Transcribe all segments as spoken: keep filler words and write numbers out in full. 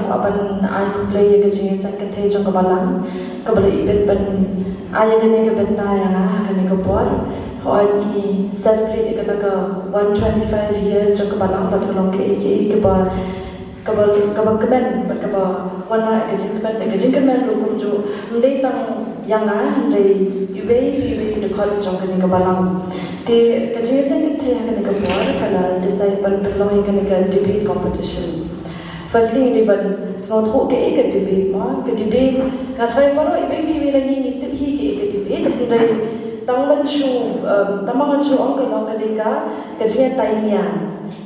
Ban ai khublei ïa ka jingïaseng kynthei jong ka balang kaba la ibit ban ai ïa kane ka bynta ïa nga ha kane ka por. Hooid, ngi celebrate ïa kata ka one twenty-five years jong ka balang bad ka long kaei kaei kaba kaba kaba kmen bad kaba wan ha ka jingkmen, ka jingkmen ruh kumjuh. Ym dei tang ïa nga hynrei iwei pa iwei ki dkhot jong kane ka balang. Te ka jingïaseng kynthei ha kane ka por ka la decide ban pynlong ïa kane ka debate competition. Firstly, dei ban sngewthuh kaei ka debate mo, ka debate. Nga tharai baroh iwei pa iwei na ngi ngi tip hi kaei ka debate, hynrei tang ban shu, um, tang ban shu ong ka long ka dei ka, ka jingïatainia,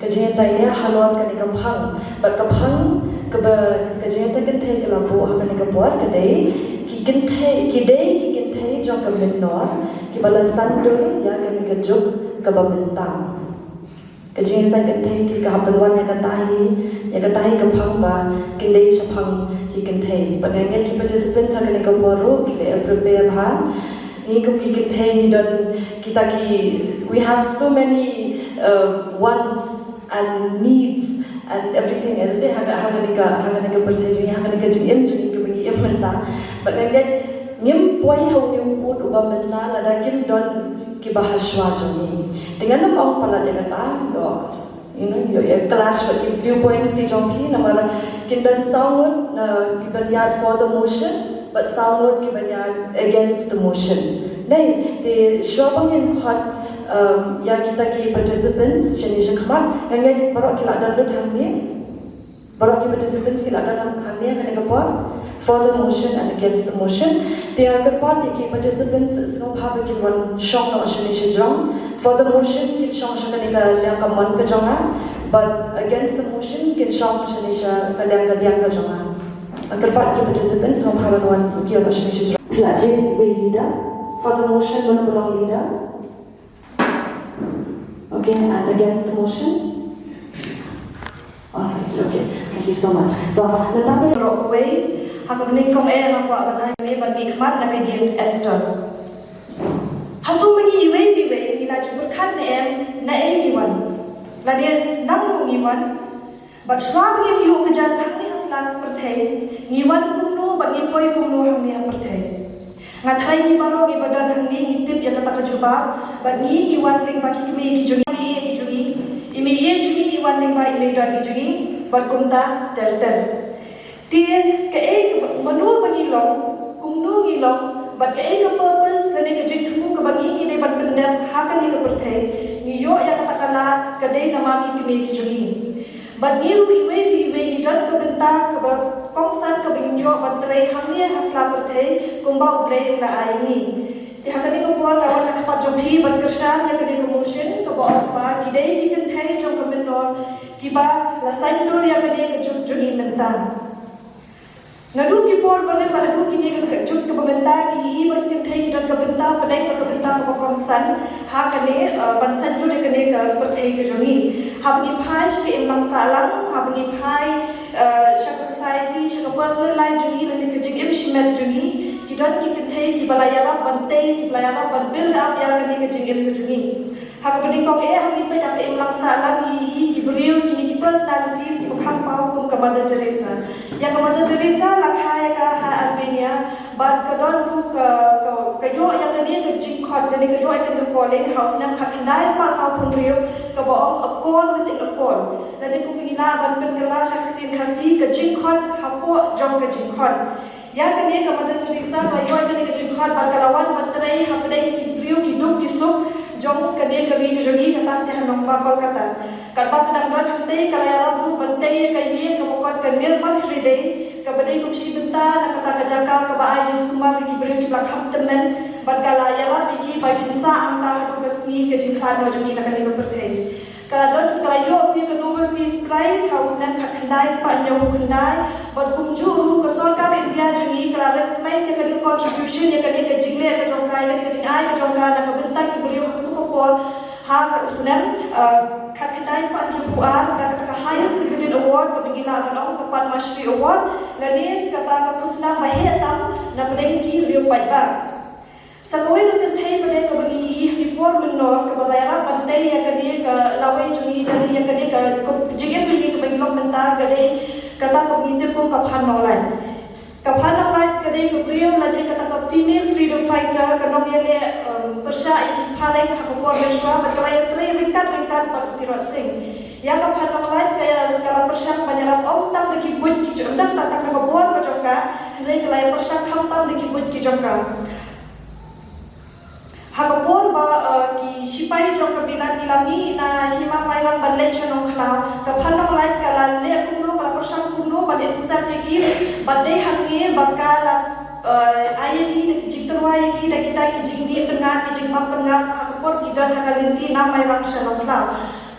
ka jingïatainia halor kane ka phang. Bad ka phang kaba ka jingïaseng kynthei ka la buh ha kane ka por ka dei ki kynthei, ki dei ki kynthei jong ka mynnor kiba la saiñdur ïa kane ka juk kaba mynta. Ka jingïaseng kynthei te ka hap ban wan ïa kata hi, ïa kata hi ka phang ba kin dei shaphang ki kynthei. Bad nga ngeit ki participants ha kane ka por ruh ki la prepare bha. Ngi kum ki kynthei ngi don kita ki, we have so many, uh, wants and needs and everything else. Te ha ka, ha kane ka, ha kane ka pyrthei jong ngi, ha kane ka jingim jong ngi kaba ngi im mynta. Bad nga ngeit ngim poi ha une u kut uba mynta lada kim don kiba ha shuwa jong ngi. Te ngan ym ong palat ïa kata, ïoh, you know, ïoh ïa clash bad ki viewpoints ki jong phi, namar kin don saw ngut, uh, kiba ïaid for the motion bad saw ngut kiba ïaid against the motion. Dei, te shuwa ba ngin khot, um, ïa kita ki participants shane shakhmat, nga ngeit baroh ki la don lut hangne. Baroh ki participants ki la don hangne ha kane ka por, for the motion and against the motion. Te nga kyrpad ïa ki participants sngewbha ba kin wan shong noh shane shajrong. For the motion kin shong sha kane ka liang ka mon ka jong nga, but against the motion kin shong shane sha ka liang ka diang ka jong nga. Nga kyrpad ïa ki participants sngewbha ban wan, kin wan shane shajrong. Phi la jied wei leader. For the motion, mano ba long leader? Okay, and against the motion? Alright, okay. Thank you so much. To, mynta ka rok kawei, ha kaba nyngkong eh nga kwah ban ai me ban mihkhmat na ka ïing Esther. Hato ma ngi iwei pa iwei ngi la ju pyrkhat ne em naei ngi wan? Lane nangno ngi wan? Bad shuwa ba ngin ïoh ka jingkyrmen hangne ha sla ka pyrthei, ngi wan kumno bad ngi poi kumno hangne ha pyrthei. Nga tharai ngi baroh ngi ba don hangne ngi tip ïa kata ka jubab, bad ngi ngi wan lyngba ki kmie ki jong ngi, i mei i jong ngi, i mei i jong ngi i wan lyngba i mei don i jong ngi, bad kumta ter ter. Te kaei ka, mano ba ngi long, kumno ngi long, bad kaei ka purpose lane ka jingthmu kaba ngi ngi dei ban pyndep ha kane ka pyrthei, ngi ïoh ïa kata ka lad ka dei namar ki kmie ki jong ngi. Bad ngi ruh iwei pa iwei ngi don ka bynta kaba kongsan kaba ngin ïoh ban trei hangne ha sla pyrthei kumba U Blei u la ai ngi. Te ha kane ka por nga wan ha khmat jong phi ban kyrshan ïa kane ka motion kaba ong ba ki dei ki kynthei jong ka mynnor kiba la saiñdur ïa kane ka juk jong ngi mynta. Naduh ki por barim bad haduh kine ki juk kiba mynta ngi ïohi ba ki kynthei ki don ka bynta pdeng bad ka bynta kaba kongsan ha kane, eh, ban saiñdur ïa kane ka pyrthei ka jong ngi. Haba ngi phai sha ka imlang sahlang, haba ngi phai, eh, sha ka society, sha ka personal life jong ngi lane ka jingim shimet jong ngi, ki don ki kynthei kiba la ïarap ban tei, kiba la ïarap ban build up ïa kane ka jingim ka jong ngi. Ha kaba nyngkong eh, ha ngi peit ha ka imlang sahlang ngi ïohi ki briew, kine ki personalities kiba kham paw kum ka Mother Teresa. Ïa ka Mother Teresa la kha ïa ka ha Albania, bad ka don ruh ka, ka, ka ïoh ïa kane ka jingkhot, lane ka ïoh ïa kane ka calling ha u snem khatkhyndai spah sawphew hynriew, kaba ong a call within a call. Lane kumba ngi lah ban pynkylla sha ka ktien Khasi, ka jingkhot hapoh jong ka jingkhot. Ïa kane ka Mother Teresa ka la ïoh ïa kane ka jingkhot bad ka la wan ban trei hapdeng ki briew ki duk ki suk jong kane ka ri ka jong ngi, kata te ha Nongma Kolkata. Katba ka dang don hangtei ka la ïarap ruh ban tei ïa ka ïing kaba khot ka Nirmal Hriday, kaba dei kum shi bynta na kata ka jaka kaba ai jingsumar ïa ki briew kiba la kham tymmen, bad ka la ïarap ïa ki ba kin sah hangta haduh ka sngi ka jingkhlad noh jong ki na kane ka pyrthei. Ka la don, ka la ïoh ïa ka Nobel Peace Prize ha u snem khatkhyndai spah hynñiewphew khyndai, bad kumjuh ruh ka sorkar India jong ngi ka la recognize ïa kane ka contribution, ïa kane ka jingleh ka jong ka, ïa kane ka jingai ka jong ka na ka bynta ki briew ha kato ka por, ha ka u snem, eh, khatkhyndai spah hynñiewphew ar, da kata ka highest civilian award kaba ngi lah ban ong ka Padma Shri Award, lane kata ka khusnam ba heh tam na pdeng ki riew paidbah. Sa kawei ka kynthei pat kaba ngi ïohi ha ki por mynnor kaba la ïarap ban tei ïa kane ka lawei jong ngi, ïa kane ka jingim jong ngi kaba ngi long mynta ka dei Kata kaba ngi tip kum ka Phan Nonglait. Ka Phan Nonglait ka dei ka briew lane kata ka female freedom fighter, ka nongïaleh, um, pyrshah ïa ki phareng ha ka por mynshwa, bad ka la ïatrei ryngkat ryngkat bad u Tirot Sing. Ïa ka Phan Nonglait ka ïa, ka la pyrshang ban ïarap ym tang da ki buit ki jong, ym tang da ka bor ka jong ka, hynrei ka la ïa pyrshang khamtam da ki buit ki jong ka. Ha ka por ba, eh, ki shipai jong ka Bilat ki la mih na Hima Mairang ban leit sha Nongkhlaw, ka Phan Nonglait ka la leh kumno, ka la pyrshang kumno ban intercept ïa ki, bad dei hangne ba ka la, eh, ai ïa ki, jingtyrwa ïa ki da kita ki jingdih pyngngad, ki jingpang pyngngad, ha ka por ki don ha ka lynti na Mairang sha Nongkhlaw.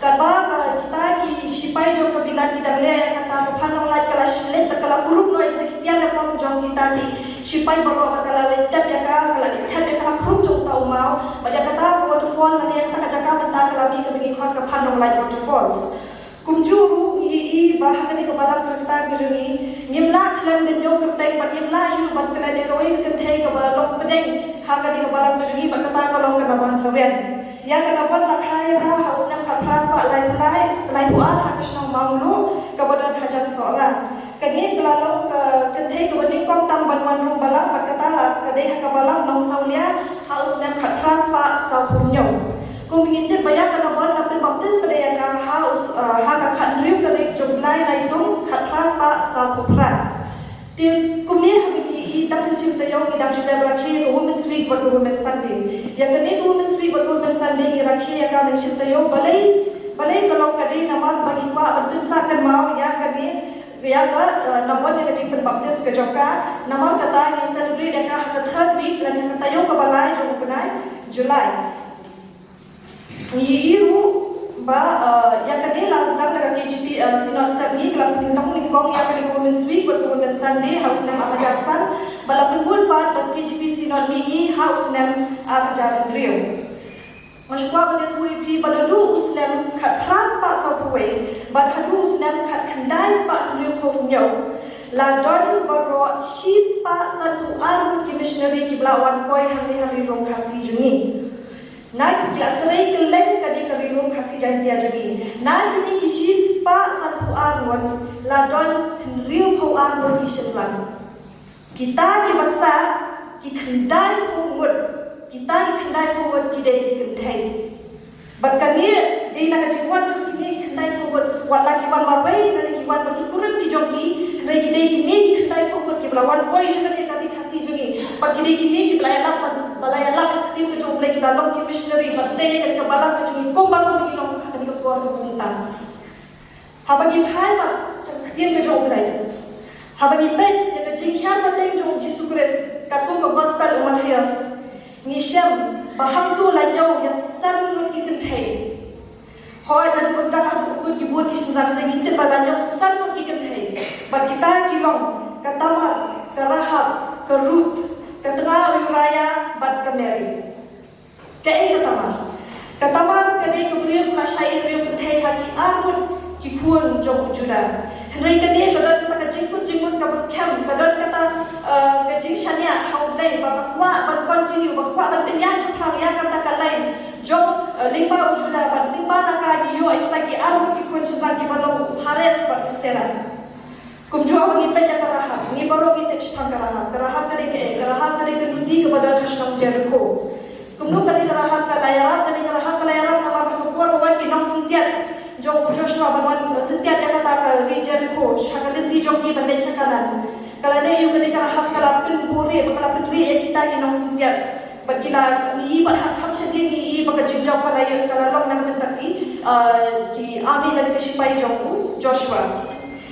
Katba ka, kita ki shipai jong ka Bilat ki dang leh ïa kata, ka Phan Nonglait ka la leit bad ka la kurup noh ïa kita ki tiar ïa pom jong kita ki shipai baroh, bad ka la leit tep ïa ka, ka la leit tep ïa ka ha khrum jong uta u maw. Bad ïa kata ka waterfall lane ïa kata ka jaka mynta ka la mih kaba ngi khot ka Phan Nonglait Waterfalls. Kumjuh ruh ngi ïohi ba ha kane ka balang Khristan ka jong ngi, ngim lah khlem da ñiew kyrteng bad ngim lah hi ruh ban klet ïa kawei ka kynthei kaba long pdeng ha kane ka balang ka jong ngi, bad kata ka long ka Nabon Sawian. Ïa ka Nabon la kha ïa ka ha u snem khatphra spah laiphew lai, laiphew ar ha ka shnong Mawngluh kaba don hajan Sohra. Kane ka la long ka kynthei kaba nyngkong tam ban wan rung balang, bad kata la ka dei ha ka balang Nongsawlia ha u snem khatphra spah sawphew hynñiew. Kum ngi tip ba ïa ka Nabon la pynbaptis pat ïa ka ha u s-, ah, ha ka khathynriew tarik jong u bnai Naitung khatphra spah sawphew phra. Te kumne haba ngi ïohi tang mynsiem taïew ngi dang shu dep rakhe ïa ka Women's Week bad ka Women's Sunday. Ïa kane ka Women's Week bad ka Women's Sunday ngi rakhe ïa ka mynsiem taïew, balei, balei ka long, ka dei namar ba ngi kwah ban pynsah kynmaw ïa kane, ïa ka, eh, Nabon, ïa ka jingpynbaptis ka jong ka. Namar kata ngi celebrate ïa ka ha ka third week lane ha ka taïew kaba lai jong u bnai July. Ngi ïohi ruh ba, eh, ïa kane la sdang da ka K J P, eh, Synod Sepngi, ka la pynlong nyngkong ïa kane ka Women's Week bad ka Women's Sunday ha u snem ar hajar san, bad la pynbud pat da ka K J P Synod Mihngi ha u snem ar hajar hynriew. Nga shu kwah ban ïathuh ïa phi ba naduh u snem khatphra spah sawphew wei bad haduh u snem khatkhyndai spah hynriewphew hynñiew, la don baroh shispah sanphew ar ngut ki missionary kiba la wan poi hangne ha Ri Lum Khasi jong ngi. Na ki, ki la trei kylleng kane ka Ri Lum Khasi Jaiñtia jong ngi. Na kine ki shispah sanphew ar ngut, la don hynriewphew ar ngut ki shynrang. Kita kiba sah, ki khyndaiphew ngut, kita ki khyndaiphew ngut ki dei ki kynthei. Bad kane dei na ka jingwan jong kine ki khyndaiphew ngut, wat la ki wan marwei lane ki wan bad ki kurim ki jong ki, hynrei ki dei kine ki khyndaiphew ngut kiba la wan poi sha kane ka Ri Khasi jong ngi. Bad ki dei kine kiba la ïalap, bad ba la ïalap ïa ka ktien ka jong U Blei, kiba la long ki missionary, bad tei ïa kane ka balang ka jong ngi kumba kumba ngi long ha kane ka por kaba mynta. Haba ngi phai bad sha ka ktien ka jong U Blei, haba ngi peit ïa ka jinghiar pateng jong U Jisu Khrist katkum ka Gospel u Mathaios, ngi shem ba hangto la ñiew ïa san ngut ki kynthei. Hooid, naduh ba sdang haduh ngut ki bun ki shynrang, hynrei ngi tip ba la ñiew san ngut ki kynthei. Bad kita ki long ka Tamar, ka Rahab, ka Ruth, ka tnga u Uriah bad ka Mary. Kaei ka Tamar? Ka Tamar ka dei ka briew ba la shah ïeh briew kynthei ha ki ar ngut ki khun jong u Judah. Hynrei kane ka don kata ka jingkut jingmut kaba skhem, ka don kata, eh, ka jingshaniah ha U Blei ba ka kwah ban continue, ba ka kwah ban pynïaid shaphrang ïa kata ka line jong, eh, lyngba u Judah, bad lyngba na ka ngi ïoh ïa kita ki ar ngut ki khun shynrang kiba long u Pharez bad u Serah. Kumjuh haba ngi peit ïa ka Rahab, ngi baroh ngi tip shaphang ka Rahab. Ka Rahab ka dei kaei? Ka Rahab ka dei ka nuti kaba don ha shnong Jerikho. Kumno kane ka Rahab ka la ïarap? Kane ka Rahab ka la ïarap namar ha ka por ba wan ki nongsyntiat jong u Joshua ban wan, eh, syntiat ïa kata ka ri Jerikho ha ka lynti jong ki ban leit sha Kanaan. Ka la leh aïu kane ka Rahab? Ka la pynbuhrieh, ka la pynrieh ïa kita ki nongsyntiat. Bad ki la, ngi ïohi bad ha kham shadien ngi ïohi ba ka jingjaw ka la ïoh, ka la long na ka bynta ki, ah, ki army lane ki shipai jong u Joshua.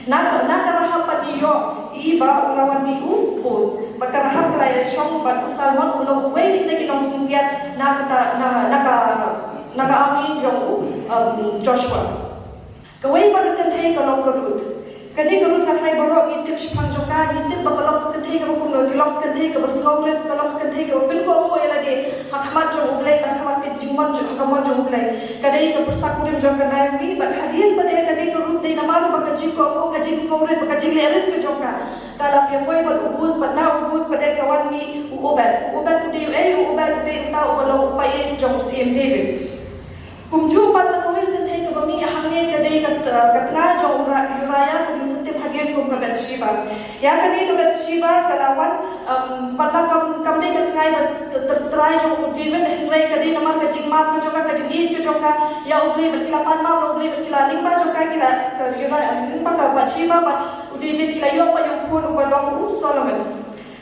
Na ka, na ka Rahab pat ngi ïohi ba u la wan mih u Bus. Bad ka Rahab ka la ïashong bad u Salmon, u long uwei na kita ki nongsyntiat na kata, na, na ka, na ka army jong u, um, Joshua. Kawei pat ka kynthei ka long ka Ruth. Kane ka Ruth nga tharai baroh ngi tip shaphang jong ka, ngi tip ba ka long ka kynthei kaba kumno, ka long ka kynthei kaba sngewrit, ka long ka kynthei kaba pynkohnguh ïa lade ha khmat jong U Blei, ha khmat ka jingmon jong, ha ka mon jong U Blei. Ka dei ka pyrsa kurim jong ka Naomi, bad hadien pat kane ka Ruth dei namar ba ka jingkohnguh, ka jingsngewrit, ba ka jinglehrit ka jong ka, ka la poi bad u Bus, bad na u Bus pat ka wan mih u Obed. U Obed u dei uei? U Obed u dei uta uba long u paid jong u Syiem David. Kumjuh pat sa kawei ka kynthei kaba mih hangne ka dei ka, ka tnga jong u Ra-, Uriah, kaba ngi sa tip hadien kum Ïa kane ka Bathsheba ka la wan, um, pat la kam, kam dei ka tngai ba t-, t-, trai jong u David, hynrei ka dei namar ka jingmap ka jong ka, ka jingïeit ka jong ka ïa U Blei, bad ki la pan map ïa U Blei, bad ki la, lyngba jong ka ki la, ka, ki la, lyngba ka Bathsheba bad u David ki la ïoh ba ïoh khun uba long u Solomon.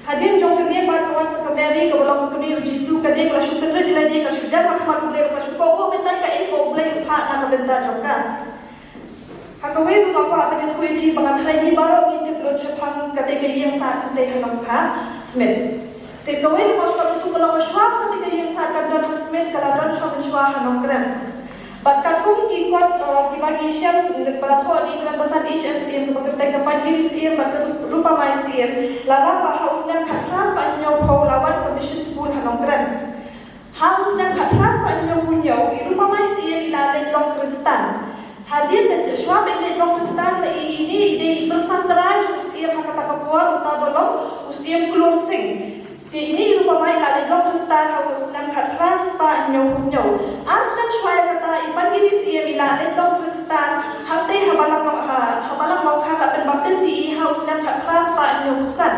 Hadien jong kane pat ka wan sa ka Mary kaba long ka kmie u Jisu, ka dei ka la shu pynrit ïa lade, ka la shu dem ha khmat U Blei, ka la shu kohnguh bynta ïa kaei kaba U Blei u phah na ka bynta jong ka. Ha kawei ruh nga kwah ban ïathuh ïa phi ba nga tharai ngi baroh ngi tip lut shaphang katei ka ïing sah Kynthei ha Nongkha Smit. Te kawei ruh nga shu kwah ban ïathuh ka long ba shuwa ba katei ka ïing sah kan don ha Smit ka la don shuwa mynshuwa ha Nongkrem. Bad katkum ki kot, eh, kiba ngi shem ba thoh da i kren ba san H M Syiem kaba kyrteng ka Pangiri Syiem bad ka Ru-, Rupamai Syiem, la rap ba ha u snem khatphra spah hynñiewphew la wan ka mission school ha Nongkrem. Ha u snem khatphra spah hynñiewphew hynñiew, i Rupamai Syiem i la leit long Khristan. Hadien ka shuwa ba i leit long Khristan ba i, ine i dei i pyrsa trai jong u Syiem ha kata ka por, uta ba long u Syiem Klur Sing. Te ine i Rupamai i la leit long Khristan ha uta u snem khatphra spah hynñiewphew hynñiew. Ar snem shuwa ïa kata i Pangiri Syiem i la leit long Khristan, hangtei ha Balang Nong-, ha, ha Balang Nongkhan la pynbaptis ïa i ha u snem khatphra spah hynñiewphew san.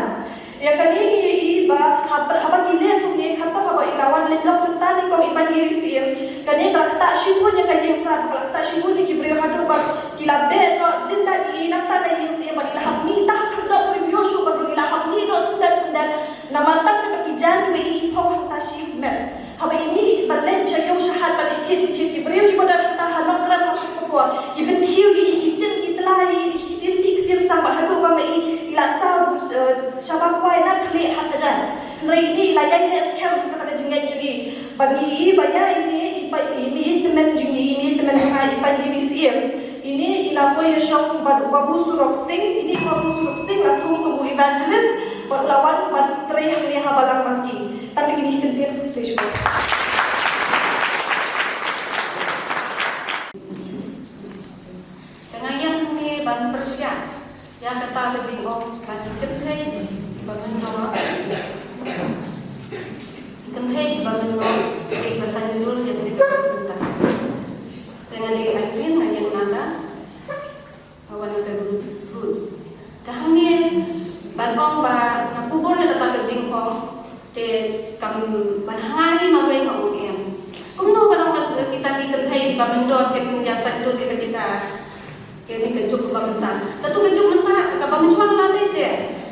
Ïa kane ngi ïohi ba haba, haba ki leh kumne, khamtam haba i la wan leit long Khristan nyngkong i Pangiri Syiem, kane ka la ktah shibun ïa ka ïing sah, ka la ktah shibun ïa ki briew haduh ba ki la beh noh jyndat ïa i nangta na ïing sah, ba i la hap mih tang ha khyndew, im ïoh shuh ba i la hap mih noh syndet syndet. Namar tang kaba ki jan ba i i phong hangta shimet. Haba i mih ban leit sha ïew sha hat ban ïathied ïathied ki briew kiba don hangta ha Nongkrem ha kata ka por, ki pynthiew ïa i, ki tim ki tla ïa i, ki ktien sih ktien sang, bad haduh ba ma i i la saw, eh, shaba kwai na khlieh ha ka jan. Hynrei ine i la ïaineh skhem ha kata ka jingngeit jong i. Bad ngi i ba ïa ine i pa, i mei tymmen jong ngi, i mei tymmen jong nga i Pangiri Syiem, ine i la poi ïashong bad u Babu Surok Sing, ine u Babu Surok Sing la thung kum u evangelist bad u la wan ban trei hangne ha Balang Marki. Tang kine ki kyntien, khublei shibun. Te nga ïa hangne ban pyrshah ïa kata ka jingong ba ki kynthei kiba myndor, ki kynthei kiba myndor kiba saiñdur ïa kane ka bynta. Te nga dei Irene, nga ïeng na ka, nga wan na ka Rud. Te hangne ban ong ba nga kubur ïa kata ka jingong, te kam ban ha nga hi marwei nga ong em. Kumno ban ong ba kita ki kynthei kiba myndor kin ïa saiñdur ïa kane ka, kane ka juk kaba mynta. Katu ka juk mynta kaba mynshuwa la dei te.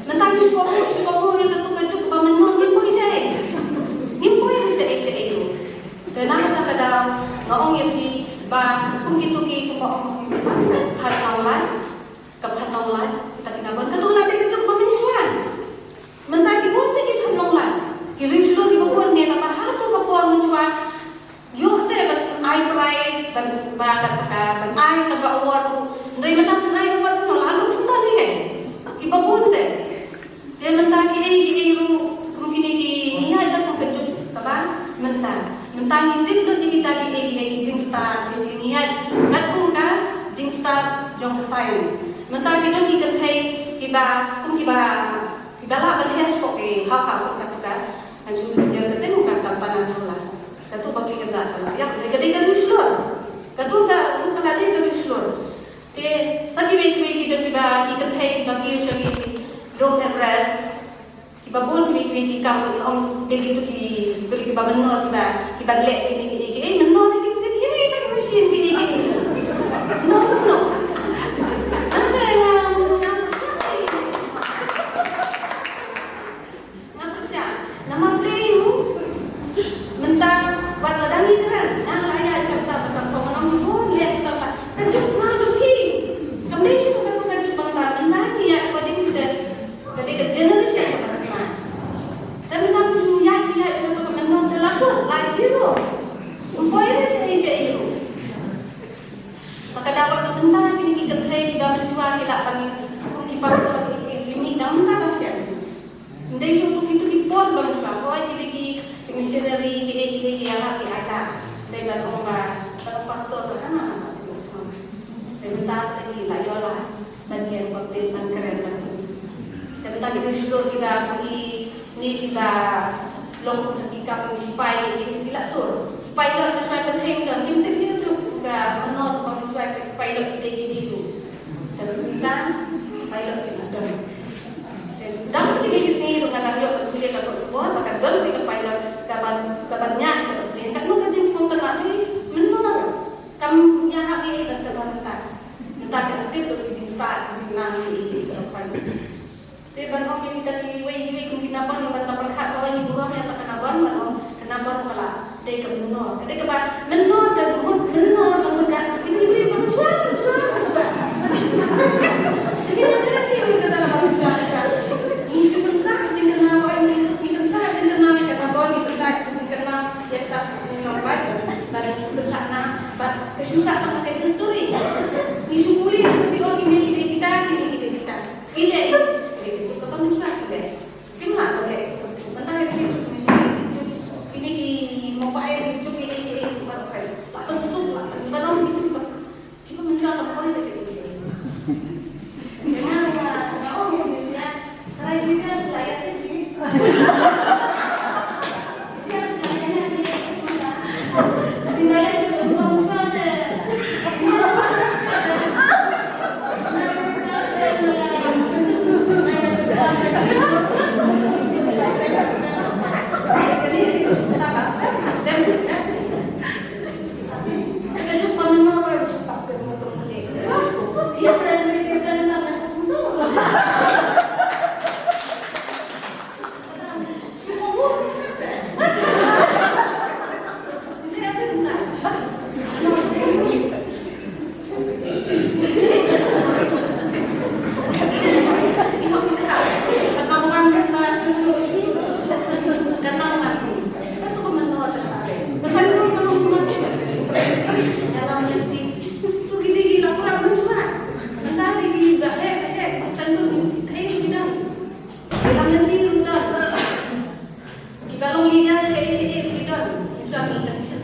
Mynta ki shu kohnguh, shu kohnguh ïa katu ka juk kaba mynnor, ngim poi shaei. Ngim poi shaei shaei ruh. Te na kata ka daw nga ong ïa phi ba kum kito ki, kumba ong phi mynta, phan nonglait, ka phan nonglait, kita ki nabon, katu la dei ka juk ba mynshuwa. Mynta ki bun te ki phan nonglait, ki riewshlur kiba bun ne, namar ha katu ka por mynshuwa ïoh te ban ai prize, ban, ba ka, ka, ban ai ka, ka award. Hynrei mynta phan ai award shuh la lut shuh te ne, kiba bun te. Te mynta kiei kiei ruh kum kine ki, ngi ïaid da kum ka juk kaba mynta. Mynta ngi tip lut ïa kita kiei kiei ki jingstad, ngi ïaid da kum ka jingstad jong ka science. Mynta ki don ki kynthei kiba, kum kiba, kiba lah ban leh shuh ki haw haw kum katu ka, kan shu jer kata kum ka, ka Kalpana Chawla. Katu ba ki kynrad ka la ïap, ka dei ka riewshlur. Katu ka, kum ka la dei ka riewshlur. Te sa kiwei kiwei ki don kiba, ki kynthei kiba kiew sha ki lum Everest. Kiba bun kiwei kiwei ki kam, ong dei kito ki briew kiba mynnor kiba, kiba leh kine kiei kiei, mynnor ki, ki, ki, ki machine kiei kiei. No, no. Nangta nga, nga, nga pyrshah, namar balei u mynta wat la dang ïakren, nga la ïa kata pasal ko nong bun leh kita pa. Ka juk ma tu phi. Kam dei shu ka, ka juk ba mynta, mynta ngi ïa according to the, ka dei ka generation ka ba mynta. Te mynta ku shu ïa shi ïa shi ka mynta ka la ko la zero. Ym poi shi shi shi. Maka da wat mynta kine ki kynthei kiba mynshuwa ki lah ban, ki pastor ki, ki, ki mih da mynta ka shen. Ym dei shuh tu kito ki por ba mynshuwa, poi ki dei ki, ki missionary, ki dei, ki dei ki ïalap ki ailad. Dei ban ong ba, ban ong pastor ba hana, hana, hana. Dei mynta te ki la ïoh la ban ïeng, ban pynban kren, ban. Dei mynta ki dei shlur kiba, ki, ni kiba long ki kam sipai, ki, ki la tur. Pilot mynshuwa ka theng jam, kim tip ki tu ka, mano tu ka mynshuwa ka pilot ki dei ki dei tu. Dei mynta pilot ki la tur. Don phi ka pilot ka ban, ka ban ñiah ka plane. Katno ka jingsngewtynnat phi, mynno kam ñiah ha phi ban ka ban mynta. Mynta ka tip ka jingstad ka jingnang ki ki ki. Te ban ong ïa kita kiwei kiwei kum ki Nabon ban ka pyrkhat ba ngi burom ïa ka Nabon, ban ong ka Nabon ka la dei ka Mynnor. Ka dei kaba Mynnor ka mut, Mynnor ka mut ka. Kita kiwei ba chwa chwa chwa. Kita kiwei ka ta ba chwa chwa. Ngi shu pynshai jingkyrmen ba ngi, ngi pynshai jingkyrmen ïa ka Nabon, ngi pynshai jingkyrmen ïa ka Mynnor ba. Ba ngi shu pynshai na ba ka shu sah tang ka history. Ngi shu pule, ngi ong kine ki dei kita, kine ki dei kita. Ki leh, ki leh ki juk kaba mynshuwa ki leh. Kim lah ban leh ki juk. Mynta ki juk mynshuwa, ki juk kine ki mobile, ki juk kine ki, ki baroh kai. Lah pynsuk, lah pynbanom ki juk ba. Kiba mynshuwa ka poi ka juk mynshuwa. Nga, nga, nga ong ïa ki mynshuwa. Trai mynshuwa ki la ïa tip ki. Ki ba long leader kaei kaei ki don, shuwa ki tension.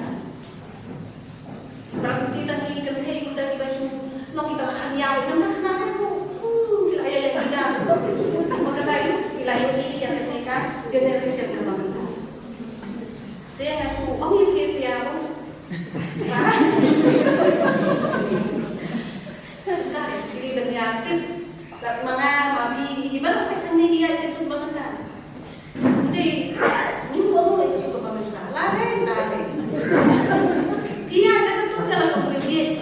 Ki ba ti tang ki kynthei ki don ki ba shu long ki ba khan ïaw, namar khnang ko. Ki la ïa leader. Namar kata ki la ïohi ïa kane ka generation ka ba mynta. Te nga shu ong ïa ki sia ko. Ka ki ban ïa tip. Bad ma nga ma phi, ki baroh kane ki ïa ki tip ba mynta. Dei, ngim kohnguh ïa kajuh kaba mynshuwa. Lade, lade. Ïa, kata tu ka la congregate.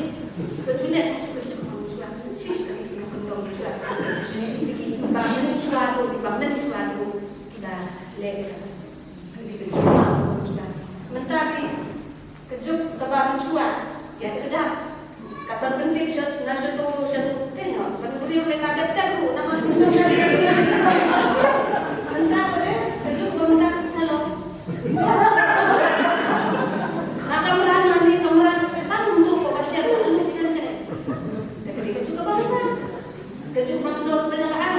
Ka junet, ka juh kaba mynshuwa. Shish, ka juh kaba mynshuwa. Dei, kiba mynshuwa tu, kiba mynshuwa tu, kiba leh. Dei, ka juh kaba mynshuwa. Mynta ki, ka juk kaba mynshuwa, ïa ka kjat. Ka ban pyntip sha, na shato, shato, te no, ban briew le ka dep dep ruh, namar mynta ka dei, ka juk ba mynta ka long. Na kamra, na ni kamra, ka tang tu ko ba share, ka long kan share. Te ka dei ka juk kaba mynta. Ka juk ba mynshuwa, ka juk ba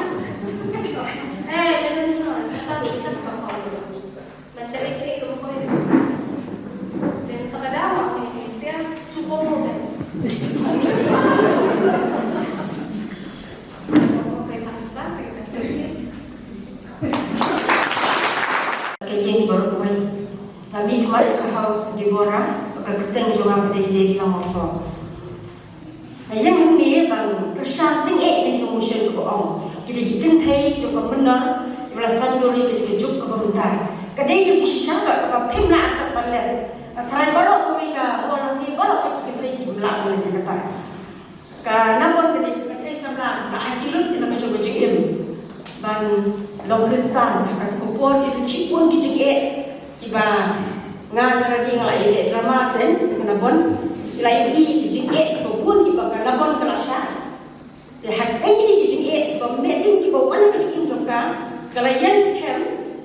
mynshuwa. Eh, ka juk ba mynshuwa, ka juk ba mynshuwa. Ban shah ïa ka mukoi. Te mynta ka daw ma phi ïa, shu kohnguh ban. Ka ïing baroh kawei. Nga mih khmat ka House Deborah, ka kyrteng jong nga ka dei Deilang Mawthoh. Nga ïeng hangne ban kyrshan tyngeh ïa ka motion kaba ong, ki dei ki kynthei jong ka Mynnor kiba la saiñdur ïa ka juk kaba mynta. Ka dei ka jingshisha kaba phim lah ban leh. Nga tharai baroh kawei ka hall hangne, baroh kawei ki kynthei kim lah ban leh kata. Ka Nabon ka dei ka kynthei samla ba ai ki lut ïa ka jong ka jingim ban long Khristan. Ha kata ka por ki don shibun ki jingeh. Kiba nga, nga ruh nga la ïohi drama te, ka Nabon. Nga la ïohi ki jingeh kiba bun kiba ka Nabon ka la shah. Te ha kine ki jingeh kiba meh ding kiba wan ha ka jingim jong ka, ka la ïeng skhem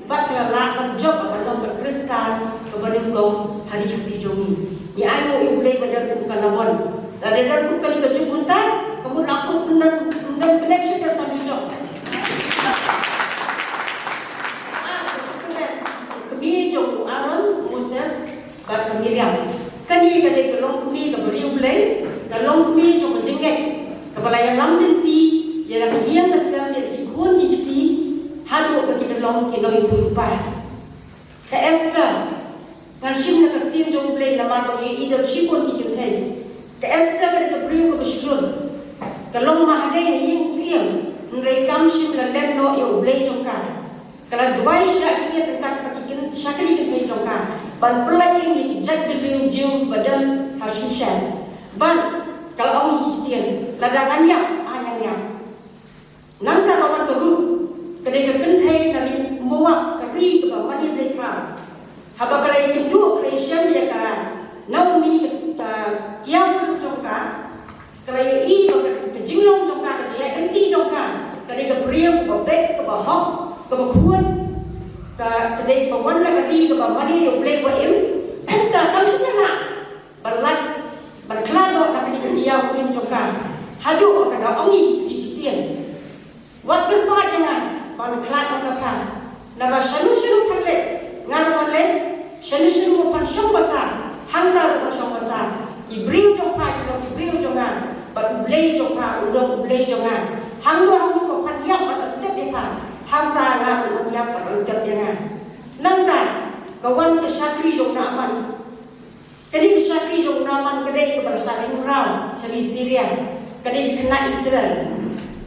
bad ka la lah ban jop ban long ka Khristan kaba nyngkong ha ri Khasi jong ngi. Ngi ainguh ïa U Blei ba don kum ka Nabon. Lada don kum kane ka juk mynta, ka mut la put ym don, ym don pynleit shuh ka jong. Kmie jong u Aaron, u Moses, bad ka Miriam. Kane ka dei ka longkmie kaba riewblei, ka longkmie jong ka jingngeit, kaba la ïalam lynti ïa la ka ïing ka sem, ïa ki khun ki kti, haduh ba ki la long ki nongïathuhlypa. Ka Esther, ngan shim na ka ktien jong U Blei namar ba ngi ïohi don shibun ki kynthei. Ka Esther ka dei ka briew kaba shlur. Ka long mahadei ha ïing u syiem, hynrei kam shym la len noh ïa U Blei jong ka. Ka la duwai sha jingïatyngkad bad ki kyn-, shakri kynthei jong ka ban pyllait ïa ki jaitbynriew Jiw ba don ha Shushan. Bad ka la ong ïa ki ktien, lada ngan ïap, ai ngan ïap. Nangta ka wan ka Ruth, ka dei ka kynthei na ri Moab, ka ri kaba mane blei thaw. Haba ka la ïakynduh, ka la ïashem ïa ka Naomi, ka, ka kiaw jong ka, ka la ïohi ba ka, ka jinglong jong ka, ka jingïaid lynti jong ka, ka dei ka briew kaba beit, kaba hok, kaba khuid, ka, ka dei kaba wan na ka ri kaba mane ïa U Blei ba im. Kumta kam shym la lah ban lait, ban khlad noh na kane ka kiaw kurim jong ka, haduh ba ka da ong ïa ki ktien. Wat kyrpad ïa nga ban khlad noh na pha. Naba shano shano phan leit, nga ruh ngan leit. Shano shano phan shong basa, hangta ruh ngan shong basa. Ki briew jong pha ki long ki briew jong nga, bad U Blei jong pha u long U Blei jong nga. Hangno hangno ba phan ïap bad ban tep ïa pha, hangta nga ruh ngan ïap bad ban tep ïa nga. Nangta ka wan ka shakri jong u Naaman. Kane ka shakri jong u Naaman ka dei kaba la shah kheiñ mraw sha ri Syria. Ka dei ka khynnah Israel.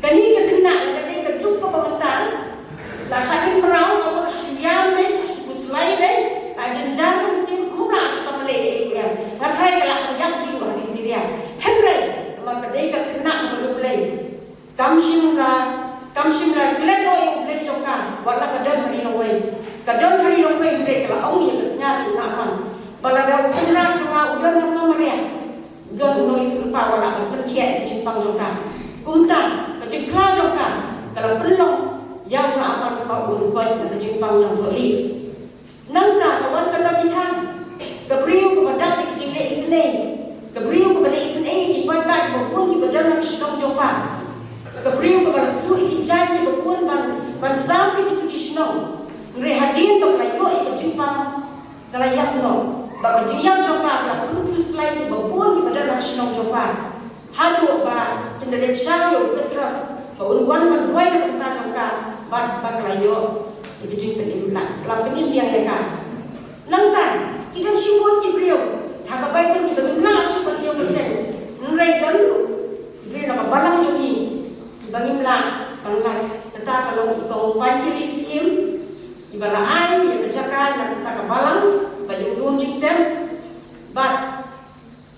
Kane ka khynnah ka dei ka juk kaba mynta. La shah kheiñ mraw, ka mut la shu ïam beit, la shu khuslai beit, la jynjar mynsiem, kumno la shu tam lei ei ei. Nga tharai ka la pynïap hi ruh ha ri Syria. Hynrei namar ka dei ka khynnah kaba riewblei, kam shym la, kam shym la klet noh ïa U Blei jong ka, wat la ka don ha ri nongwei. Ka don ha ri nongwei, hynrei ka la ong ïa ka kñia jong u Naaman ba lada u kynrad jong nga u don ha Samaria, u don u nongïathuhlypa, wat la ban pynthiah ïa ka jingpang jong ka. Kumta ka jingphla jong ka ka la pynlong ïa u Naaman ba un koit na ka jingpang nangthoh lei. Nangta ka wan ka Tabitha, ka briew kaba dap da ki jingleh isynei, ka briew kaba leh isynei ïa ki paidbah kiba bun kiba don ha ki shnong jong ka, ka briew kaba la suh ïa ki jaiñ kiba bun ban, ban sam sha kito ki shnong. Hynrei hadien ba ka la ïoh ïa ka jingpang, ka la ïap noh. Bad ka jingïap jong ka ka la pynkhuslai ïa kiba bun kiba don ha ki shnong jong ka. Haduh ba kin da leit shaw ïa u Petros ba un wan ban duwai na ka bynta jong ka, bad ba ka la ïoh ïa ka jingpynim, la, la pynim biang ïa ka. Nangta ki don shibun ki briew ha ka Baibl kiba ngim lah shuh ban ïoh bteng, hynrei don ruh ki briew na ka balang jong ngi kiba ngim lah ban lait. Kata ka long i kong Pankili Syiem, iba la ai ïa ka jaka na kata ka balang ba ïoh lum jingtep, bad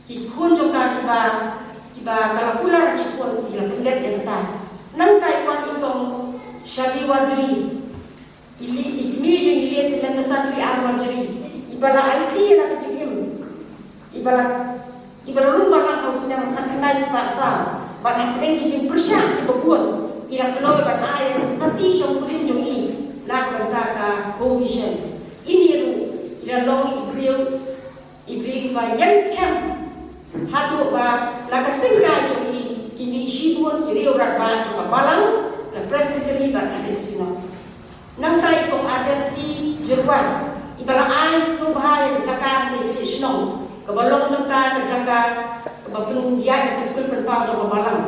ki khun jong ka kiba, kiba ka la kular ki khun, ki la pyndep ïa kata. Nangta i wan i kong Shabi Warjri, i li, i kmie jong i Liet Tymmen Basan Liar Warjri, iba la aiti ïa la ka jingim, iba la, iba la rung balang ha u snem khatkhyndai spah saw. Bad hapdeng ki jingpyrshah kiba bun, i la kloi ban ai ïa ka sati shongkurim jong i na ka bynta ka Home Mission. Ine ruh i la long i briew, i briew ba ïeng skhem, haduh ba la ka syngkai jong i ki mih shibun ki riew rangbah jong ka balang, ka Presbytery bad ka Synod. Nangta i kong Adet C Jyrwa, iba la ai sngewbha ïa ka jaka ha ki shnong kaba long nangta ka jaka kaba pynïaid ïa ka skul pynpaw jong ka balang.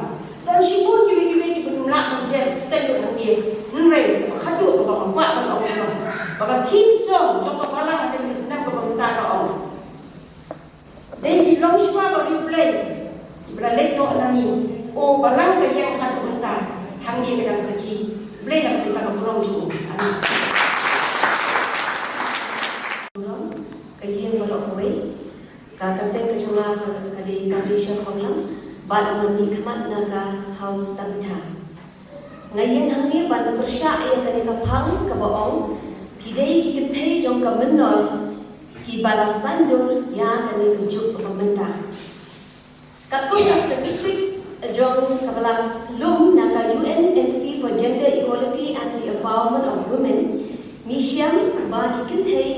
Don shibun kiwei kiwei kiba ngim lah ban jer kyrteng lut hangne, hynrei kaba khadduh kaba nga kwah ban ong, ba ka theme song jong ka balang ha kane ka snem kaba mynta ka ong: Dei ki longshuwa ba riewblei kiba la leit noh na ngi. O balang ka ïeng haduh mynta, hangne ka dang sakhi. Blei na ka bynta ka burom jong u. Amen. Burom, ka ïeng baroh kawei. Ka kyrteng ka jong nga ka dei Kamleisha Khonglang, bad nga mihkhmat na ka House Tabitha. Nga ïeng hangne ban pyrshah ïa kane ka phang kaba ong, ki dei ki kynthei jong ka mynnor kiba la saiñdur ïa kane ka juk kaba mynta. Katkum ka statistics jong kaba la lum na ka U N Entity for Gender Equality and the Empowerment of Women, ngi shem ba ki kynthei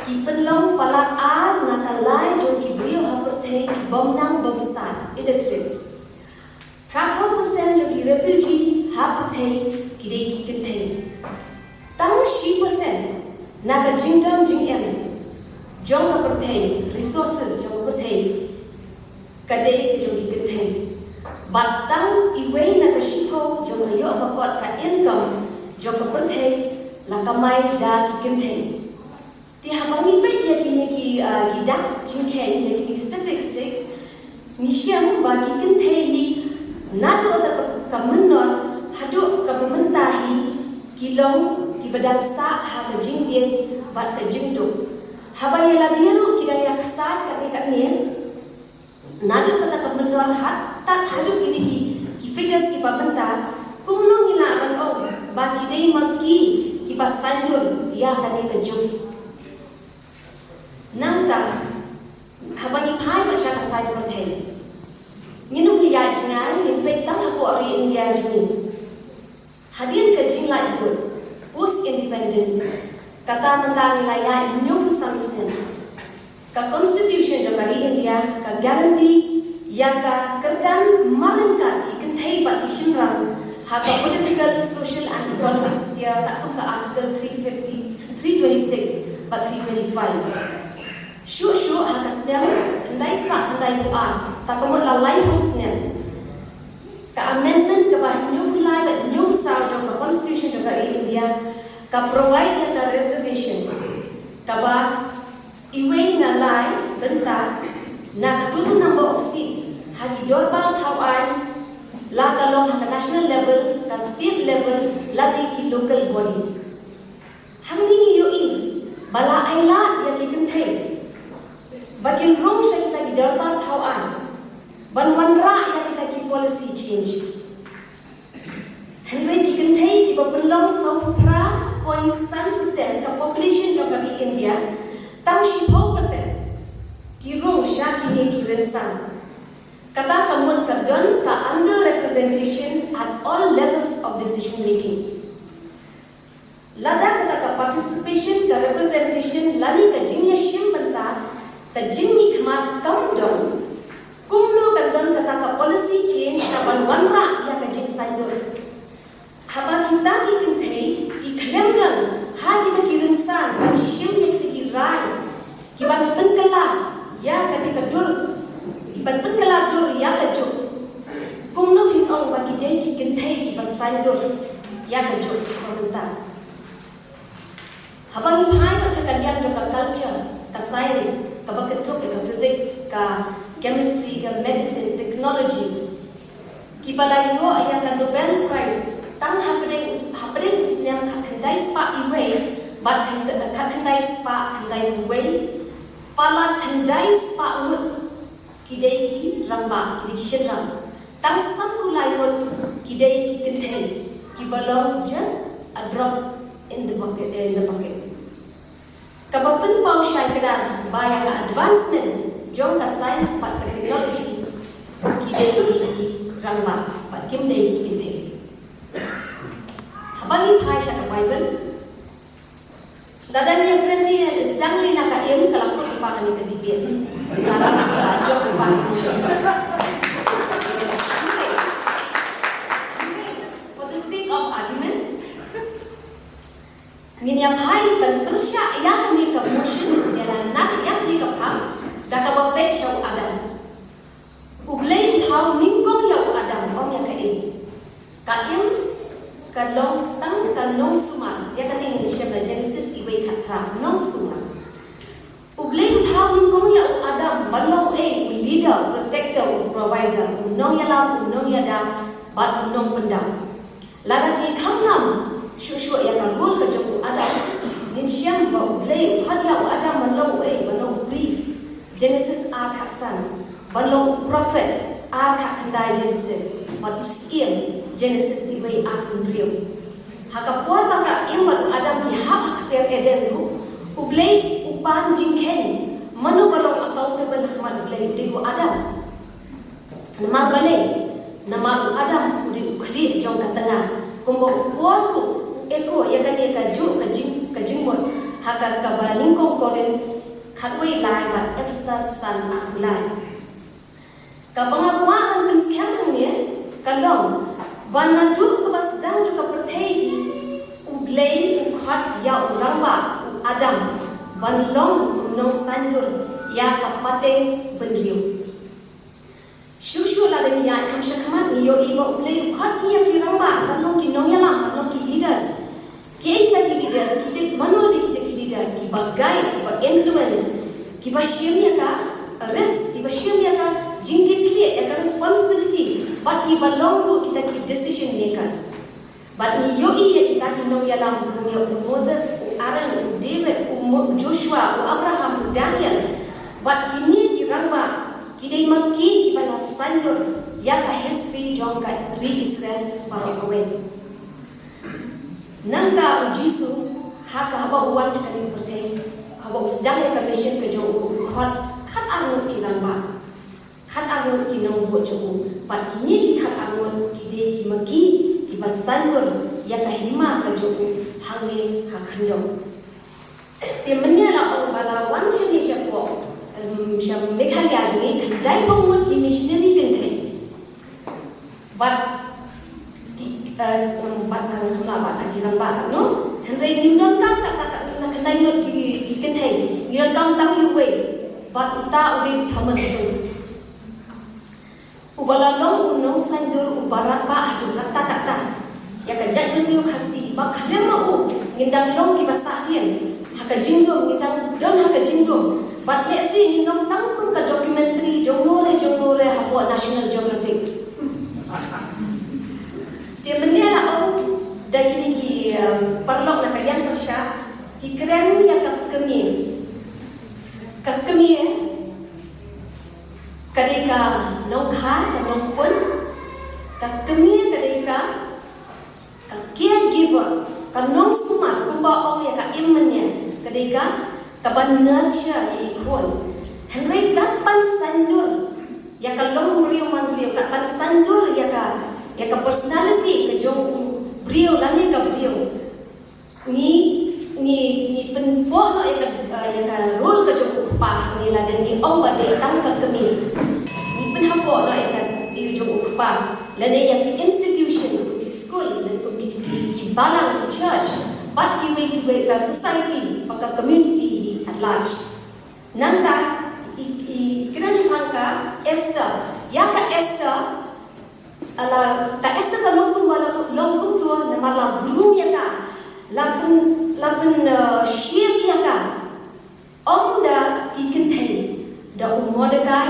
ki pynlong palat ar na ka lai jong ki briew ha pyrthei ki bym nang bym stad, illiterate. Phraphew percent jong ki refugee ha pyrthei ki dei ki kynthei. Tang shi percent na ka jingdon jingem jong ka pyrthei, resources jong ka pyrthei, ka dei ka jong ki kynthei. Bad tang iwei na ka shiphew jong ka ïoh ka kot ka income jong ka pyrthei la kamai da ki kynthei. Te haba ngi peit ïa kine ki, ah, ki dak jingkheiñ, ïa kine ki statistics, ngi shem ba ki kynthei hi naduh kata ka, ka mynnor haduh kaba mynta hi, ki long kiba dang sah ha ka jingbieit bad ka jingduk. Haba ïa lade ruh ki dang ïa ksaid katne katne, naduh kata ka mynnor haduh, tad haduh kine ki, ki figures kiba mynta, kumno ngi lah ban ong ba ki dei ma ki kiba saiñdur ïa kane ka juk. Nangta, haba ngi phai bad sha ka saiñ pyrthei, ngin ym ïa jngai, ngin peit tang hapoh ri India jong ngi. Hadien ka jinglaitluid, post independence, kata mynta ngi la ïaid hynñiewphew san snem, ka constitution jong ka ri India ka guarantee ïa ka kyrdan marryngkat ki kynthei bad ki shynrang ha ka political, social and economic sphere, katkum ka article three fifty, three twenty-six bad three twenty-five. Shuh shuh ha ka snem khyndai spah khyndai phew ar, ta ka mut la laiphew snem, ka amendment kaba hynñiewphew lai bad hynñiewphew saw jong ka constitution jong ka ri India ka provide ïa ka reservation kaba iwei na lai bynta na ka total number of seats ha ki dorbar thaw aiñ, la ka long ha ka national level, ka state level, lane ki local bodies. Hangne ngi ïohi ba la ailad ïa ki kynthei ba kin rung sha kita ki dorbar thaw aiñ ban wanrah ïa kita ki policy change. Hynrei ki kynthei kiba pynlong sawphew phra point san percent ka population jong ka ri India, tang shiphew percent ki rung sha kine ki rynsan. Kata ka mut ka don ka underrepresentation at all levels of decision making. Lada kata ka participation, ka representation lane ka jingïashim bynta, ka jingmihkhmat kam don, kumno kan don kata ka policy change kaban wanrah ïa ka jingsaiñdur? Haba kita ki kynthei ki khlem don ha kita ki rynsan ban shim ïa kita ki rai, kiban pynkylla ïa kane ka dur, kiban pynkylla dur ïa ka juk, kumno phin ong ba ki dei ki kynthei kiba saiñdur ïa ka juk ba mynta? Haba ngi phai bad sha ka liang jong ka culture, ka science, kaba kynthup ïa ka physics, ka chemistry, ka medicine, technology, kiba la ïoh ïa ka Nobel Prize tang hapdeng u, hapdeng u snem khatkhyndai spah iwei bad khynd-, khatkhyndai spah khyndaiphew wei, palat khyndai spah ngut ki dei ki rangbah, ki dei ki shynrang. Tang sanphew lai ngut ki dei ki kynthei, kiba long just a drop in the bucket, in the bucket. Kaba pynpaw shai kdar ba ïa ka advancement jong ka science bad ka technology, ki dei ki, ki rangbah bad kim dei ki kynthei. Haba ngi phai sha ka Bible, lada ngi ïa kren hi, sdang lei na ka im ka la kut lypa kane ka debate. Ka la, ka la jop lypa. For the sake of argument, ngin ïa phai ban pyrshah ïa kane ka motion, ïa la na ïa kane ka phang, da kaba peit sha u Adam. U Blei u thaw nyngkong ïa u Adam, ym ïa ka Im. Ka Im ka long tang ka nongsumar, ïa kane ngin shem na Genesis iwei khatphra, nongsumar. U Blei u thaw nyngkong ïa u Adam ban long u ei, u leader, u protector, u provider, u nongïalam, u nongïada bad u nongpyndap. Lada ngi kham ngam shuh shuh ïa ka role ka jong u Adam, ngin shem ba U Blei u khot ïa u Adam ban long u ei, ban long u priest, Genesis ar khatsan, ban long u prophet, ar khatkhyndai Genesis, bad u syiem, Genesis iwei ar hynriew. Ha ka por ba ka Im bad u Adam ki hap ha ka kper Eden ruh, U Blei u pan jingkheiñ, mano ba long accountable ha khmat U Blei, u dei u Adam. Namar balei? Namar u Adam u dei u khlieh jong ka tnga. Kumba u Paul ruh u echo ïa kane kajuh ka jing, ka jingmut ha ka, kaba nyngkong Korinth khatwei lai bad Ephesus san arphew lai. Kaba nga kwah ban pynskhem hangne ka long ba naduh kaba sdang jong ka pyrthei hi, U Blei u khot ïa u rangbah u Adam ban long u nongsaiñdur ïa ka pateng bynriew. Shuh shuh lada ngi ïaid kham sha khmat ngi ïohi ba U Blei u khot ïa ki rangbah ban long ki nongïalam, ban long ki leaders. Kiei kita ki leaders, ki dei, mano dei kita ki leaders, kiba guide, kiba influence, kiba shim ïa ka risk, kiba shim ïa ka jingkitkhlieh, ïa ka responsibility, bad kiba long ruh kita ki decision makers. Bad ngi ïohi ïa kita ki nongïalam, kum ïa u Moses, u Aaron, u David, u Mo-, u Joshua, u Abraham, u Daniel. Bad kine ki rangbah ki dei ma ki kiba la saiñdur ïa ka history jong ka ri Israel baroh kawei. Nangta u Jisu, ha ka, haba u wan sha kane ka pyrthei, haba u sdang ïa ka mission ka jong u, u khot khatar ngut ki rangbah, khatar ngut ki nongbud jong u. Bad kine ki khatar ngut ki dei ki ma ki kiba saiñdur ïa ka hima ka jong u hangne ha khyndew. Te mynne la ong ba la wan shane shapoh, em, sha Meghalaya jong ngi, khyndai phew ngut ki missionary kynthei. Bad ki, eh, em, bad, eh, kumba bad ki rangbah katno. Hynrei ngim donkam kata, kata khyndai ngut ki, ki kynthei. Ngi donkam tang uwei. Bad uta u dei Thomas Jones, uba la long u nongsaiñdur uba rangbah haduh katta katta. Ïa ka jaitbynriew Khasi, ba khlem ma u ngin dang long kiba sahtien ha ka jinglong, ngin dang don ha ka jinglong. Bad lehse ngin long tang kum ka documentary jong nore jong nore hapoh National Geographic. Te mynne la ong da kine ki, eh, paralok na ka liang pyrshah, ki kren ïa ka kmie. Ka kmie ka dei ka nongkhar, ka nongpun. Ka kmie ka dei ka, ka caregiver, ka nongsumar, kumba ong ïa ka Im mynne, ka dei ka, kaban nurture ïa i khun. Hynrei kat ban saiñdur ïa ka longbriew manbriew, kat ban saiñdur ïa ka, ïa ka personality ka jong u briew lane ka briew, ngi, ngi, ngi pynpoh noh ïa ka, eh, ïa ka role ka jong u kpa, ngi lada ngi ong ba dei tang ka kmie. Ngi pynhapoh noh ïa ka, ïa u jong u kpa. Lane ïa ki institutions, kum ki skul, lane kum ki, ki, ki balang, ki church, bad kiwei kiwei ka society, bad ka community hi at large. Nangta, i, i, i kren shaphang ka Esther. Ïa ka Esther, la, ka Esther ka long kumba la, long kumto namar la groom ïa ka. La pyn, la pyn, eh, shape ïa ka. Ym da ki kynthei, da u Mordekai,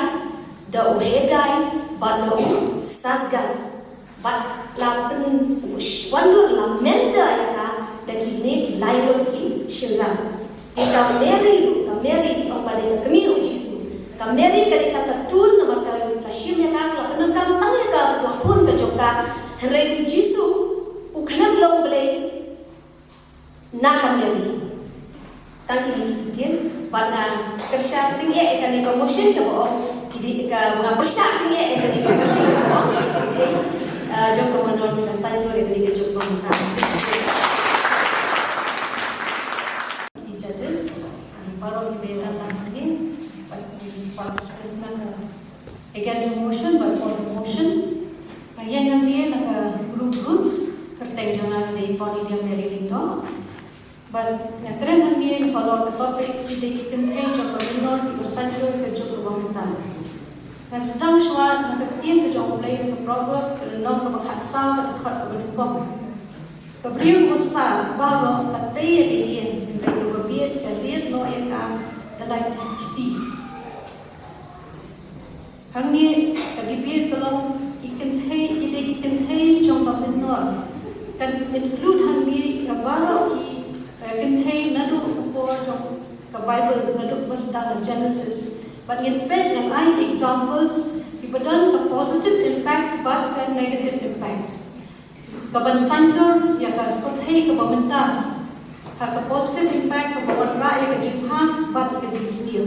da u Hegai, bad da u Saasgaz. Bad la pynwandur, la mentor ïa ka da kine ki lai ngut ki shynrang. Te ka Mary, ka Mary, ong ba dei ka kmie u Jisu. Ka Mary ka dei tang ka tur namar ka, ka shim ïa ka, la pyndonkam tang ïa ka, la khun ka jong ka. Hynrei u Jisu u khlem long Blei na ka Mary. Tang kine ki ktien, bad nga pyrshah tyngeh ïa kane ka motion kaba ong, ki dei ka, nga pyrshah tyngeh ïa kane ka motion kaba ong, ki dei, eh, jong ka Mynnor ki la saiñdur ïa kane ka jong ka. Ki judges, ki baroh ki dei na ka, bad ki participants na ka against the motion, but for the motion. Nga ïeng hangne na ka group ruth, kyrteng jong nga dei Cornelia Mary Lyngdoh. Bad nga kren hangne halor ka topic, ki dei ki kynthei jong ka Mynnor kiba saiñdur ïa ka juk kaba mynta. Ngan sdang shuwa na ka ktien ka jong U Blei na ka Proverb, ka lynnong kaba khatsaw, ka dkhot kaba nyngkong. Ka briew kaba stad baroh ka tei ïa ka ïing, hynrei kaba bieit ka lied noh ïa ka da la ki kti. Hangne ka debate ka long ki kynthei, ki dei ki kynthei jong ka Mynnor. Kan include hangne ïa baroh ki, eh, kynthei naduh ka por jong ka Bible, naduh ba sdang Genesis. Bad ngin peit, ngan ai examples kiba don ka positive impact bad ka negative impact. Kaban saiñdur ïa ka pyrthei kaba mynta ha ka positive impact kaba wanrah ïa ka jingpham bad ïa ka jingsniew.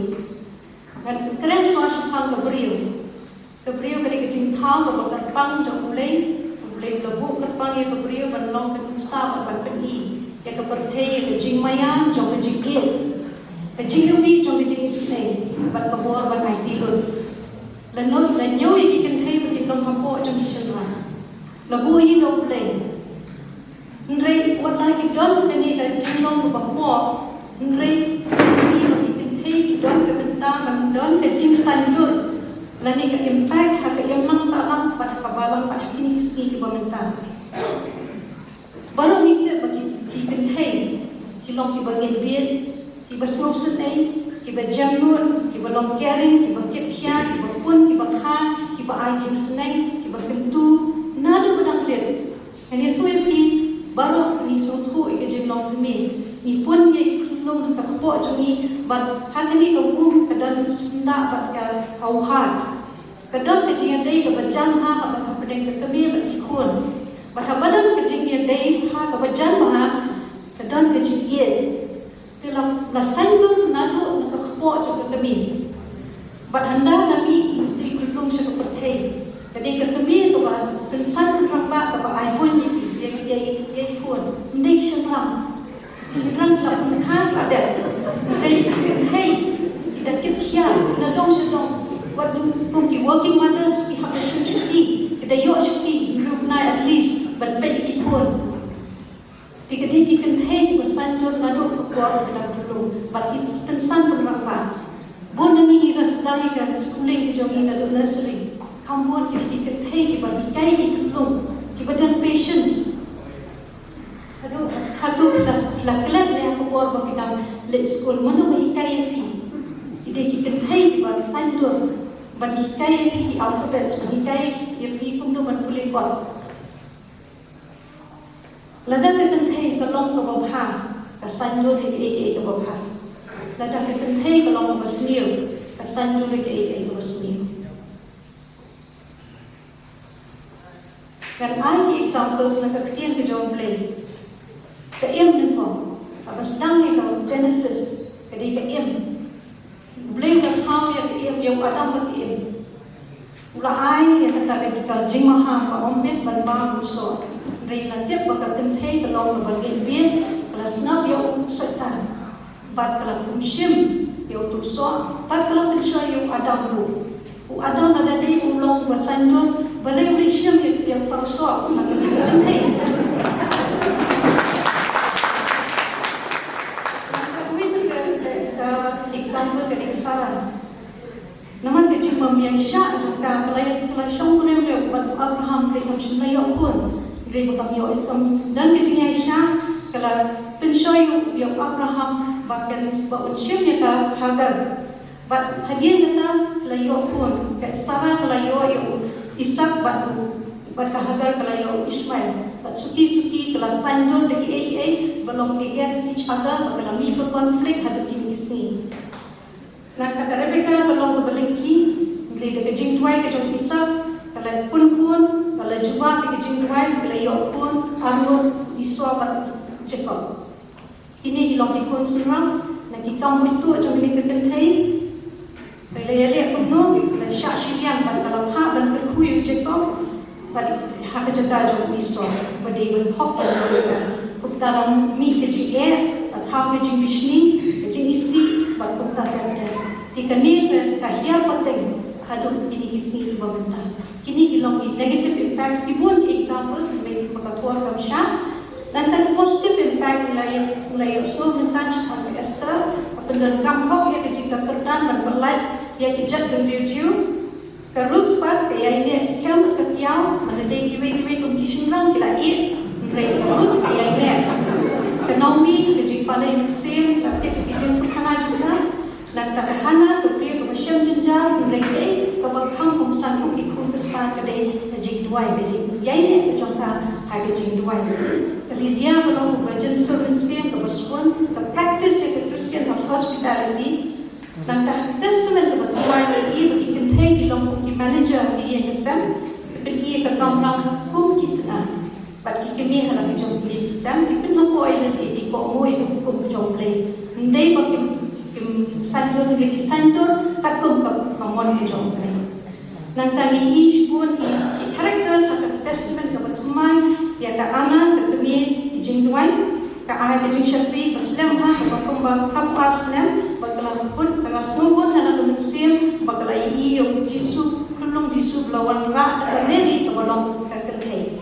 Ngan kren shuwa shaphang ka briew. Ka briew ka dei ka jingthaw kaba kyrpang jong U Blei. U Blei u la buh kyrpang ïa ka briew ban long ka nuksa bad ban pyni ïa ka pyrthei, ïa ka jingmaïa jong ka jingïeit, ka jingïohi jong ka jingisynei bad ka bor ban aiti lut. La ñiew, la ñiew ïa ki kynthei ba kin long hapoh jong ki shynrang. La buh ïa ki da U Blei. Hynrei wat la ki don kane ka jinglong kaba hapoh, hynrei ki ba ki kynthei ki don ka bynta ban don ka jingsaiñdur lane ka impact ha ka imlang sahlang bad ha ka balang bad ha kine ki sngi kiba mynta. Baroh ngi tip ba ki, ki kynthei ki long kiba ngeit bieit, kiba sngewsynei, kiba jemnud, kiba long caring, kiba kit khia, kiba pun, kiba kha, kiba ai jingsneng, kiba kyntu naduh ba dang rit. Ngan ïathuh ïa phi, Ngi, ngi pun ïa i khunlung ha ka kpoh jong ngi, bad ha kane ka womb ka don syndah bad ka awhad. Ka don ka jingïadei kaba jan ha, ha, hapdeng ka kmie bad ki khun. Bad haba don ka jingïadei ha kaba jan bha, ka don ka jingïeit. Te la, la saiñdur naduh na ka kpoh jong ka kmie. Bad hynda la mih i khunlung sha ka pyrthei, ka dei ka kmie kaba pynsan pynrangbah kaba ai bun ïa ki, ïa, ïa, ïa i khun. Ym dei ki shynrang. Ki shynrang ki la pynkhang ki la dep. Hynrei ki kynthei ki da kit khia na dong sha dong. Wat kum ki working mothers ki hap da shim shuti, ki da ïoh shuti hynriew bnai at least ban peit ïa ki khun. Te ka dei ki kynthei kiba saiñdur naduh ka por ba ki dang khunlung bad ki pynsan pynrangbah. Bun na ngi ngi la sdang ïa ka schooling ka jong ngi naduh nursery. Kham bun ki dei ki kynthei kiba hikai ki khunlung, kiba don patience. Haduh, haduh la, la klet ne ha ka por ba phi dang leit skul, mano ba hikai ïa phi? Ki dei ki kynthei kiba saiñdur ban hikai ïa phi ki alphabets, ban hikai ïa phi kumno ban pule kot. Lada ka kynthei ka long kaba bha, ka saiñdur ïa kaei kaei kaba bha. Lada ka kynthei ka long kaba sniew, ka saiñdur ïa kaei kaei kaba sniew. Ngan ai ki examples na ka ktien ka jong U Blei. Ka im nyngkong, haba sdang ïa ka Genesis, ka dei ka im. U Blei u la thaw ïa ka im, ïa u Adam bad ka Im. U la ai ïa kata ka jingmaham ba ym bit ban bam u soh. Hynrei la tip ba ka kynthei ka long kaba ngeit bit, ka la sngap ïa u Soitan. Bad ka la pynshim ïa uto u soh, bad ka la pynshoi ïa u Adam ruh. U Adam lada dei u long ba saiñdur, balei u leit shim ïa, ïa uta u soh, la ka dei ka kynthei. Ka example ka dei ka Sarah. Namar ka jingbym ïaishah jong ka, ka la, ka la shong kynnoh bad u Abraham, te kam shym la ïoh khun. Hynrei ba kam ïoh, kam don ka jingïaishah, ka la pynshoi ïa u Abraham ba kan, ba un shim ïa ka Hagar. Bad hadien kata ka la ïoh khun, ka Sarah ka la ïoh ïa u Isaak bad u, bad ka Hagar ka la ïoh u Ishmael. Bad suki suki ka la saiñdur da kiei kiei ba long against each other, ba ka la mih ka conflict haduh kine ki sngi. Nangta ka Rebecca ka long kaba lyngkhi, hynrei da ka jingduwai ka jong u Isaak, ka la pun khun, ka la jubab da ka jingduwai, ka la ïoh khun, arngut, Esau bad Jacob. Kine ki long ki khun shynrang na ki kam buit tuh jong kane ka kynthei. Haba la ïaleh kumno, la shah shiliang bad ka la phah ban kyrkhu ïa u Jacob bad ha ka jaka jong u Esau ba dei ban hok ban ïa ka. Kumta la mih ka jingeh, la thaw ka jingbishni, ka jingisih bad kumta ter ter. Te kane ka, ka hiar pateng haduh kine ki sngi kiba mynta. Kine ki long ki negative impacts, ki bun ki examples, hynrei ba ka por kam shah. Nangta ki positive impact ngi la ïoh, ngi la ïohsngew mynta shaphang ka Esther, ka pyndonkam hok ïa ka jingkyrdan ban pyllait ïa ki jaitbynriew Jiw. Ka Ruth pat ka ïaineh skhem bad ka piaw, man la dei kiwei kiwei kum ki shynrang ki la ïeh, hynrei ka Ruth ka ïaineh. Ka Naomi ka jingpalei mynsiem, ka tip ki jingthukna jong ka. Nangta ka Hannah ka briew kaba shem jynjar, hynrei kaei kaba khang kongsan kum ki khun ki kpa ka dei ka jingduwai, ka jingïaineh ka jong ka ha ka jingduwai. Ka Lydia ka long kaba jynsur mynsiem, kaba sbun, ka practice ïa ka Christian hospitality. Nangta ha ka Testament kaba thymmai ngi ïohi ba ki kynthei ki long kum ki manager ha ka ïing ka sem, ki pyni ïa ka kamram kum ki tnga. Bad ki kmie ha la ka jong ki ïing ki sem, ki pynhapoh ïa lade, ki kohnguh ïa ka hukum ka jong U Blei. Ym dei ba kim, kim saiñdur, hynrei ki saiñdur katkum ka, ka mon ka jong U Blei. Nangta ngi ïohi shibun ki, ki characters ha ka Testament kaba thymmai, ïa ka Anna, ka kmie ki jingduwai, ka ai ka jingshakri, ka slem ha, kaba kumba khatphra snem, bad ka la hun, ka la sngewhun ha la ka mynsiem, ba ka la ïohi ïa u Jisu, khunlung Jisu ba la wanrah da ka Mary, kaba long ka kynthei.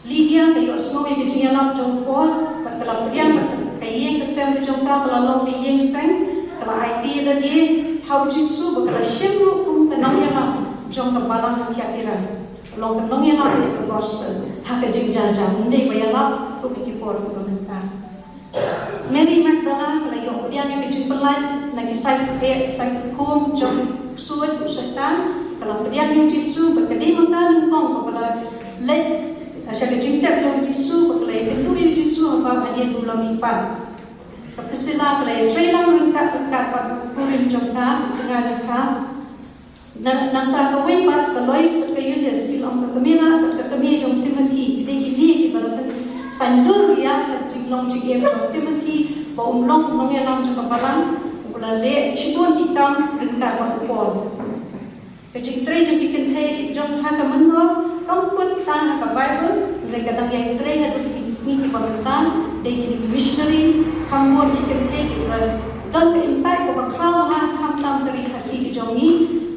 Lydia ka ïohsngew ïa ka jingïalap jong u Paul, bad ka la pdiang ka ïing ka sem ka jong ka, ba la long ka ïing seng, ka la aiti ïa lade ha u Jisu, bad ka la shim ruh kum ka nongïalap jong ka balang ha Thiatira. Ka long ka nongïalap ïa ka gospel ha ka jingjarjar, ym dei ba ïalap kum ha ki por kiba mynta. Mary Magdalene ka la ïoh pdiang ïa ka jingpyllait na ki saitphew, saitphew khum jong u ksuid u Soitan, ka la pdiang ïa u Jisu, bad ka dei ma ka nyngkong kaba la leit Sha ka jingtep jong u Jisu, ba ka la ïakynduh ïa u Jisu haba hadien u la mihpat. Ka Priscilla ka la ïatrei lang ryngkat ryngkat bad u kurim jong ka, u tnga jong ka. Na, nangta kawei pat ka Lois bad ka Eunice ki long ka kmie bad ka kmie jong u Timothy, ki dei kine kiba la pynsaindur ïa ka jinglong jingim jong u Timothy, ba un long u nongïalam jong ka balang, uba la leh shibun ki kam ryngkat bad u Paul. Ka jingtrei jong ki kynthei jong ha ka mynnor kam kut tang ha ka Baibl, hynrei ka dang ïatrei haduh kine ki sngi kiba mynta, dei kine ki missionary, kham bun ki kynthei kiba don ka impact kaba khraw ha khamtam ka ri Khasi ka jong ngi,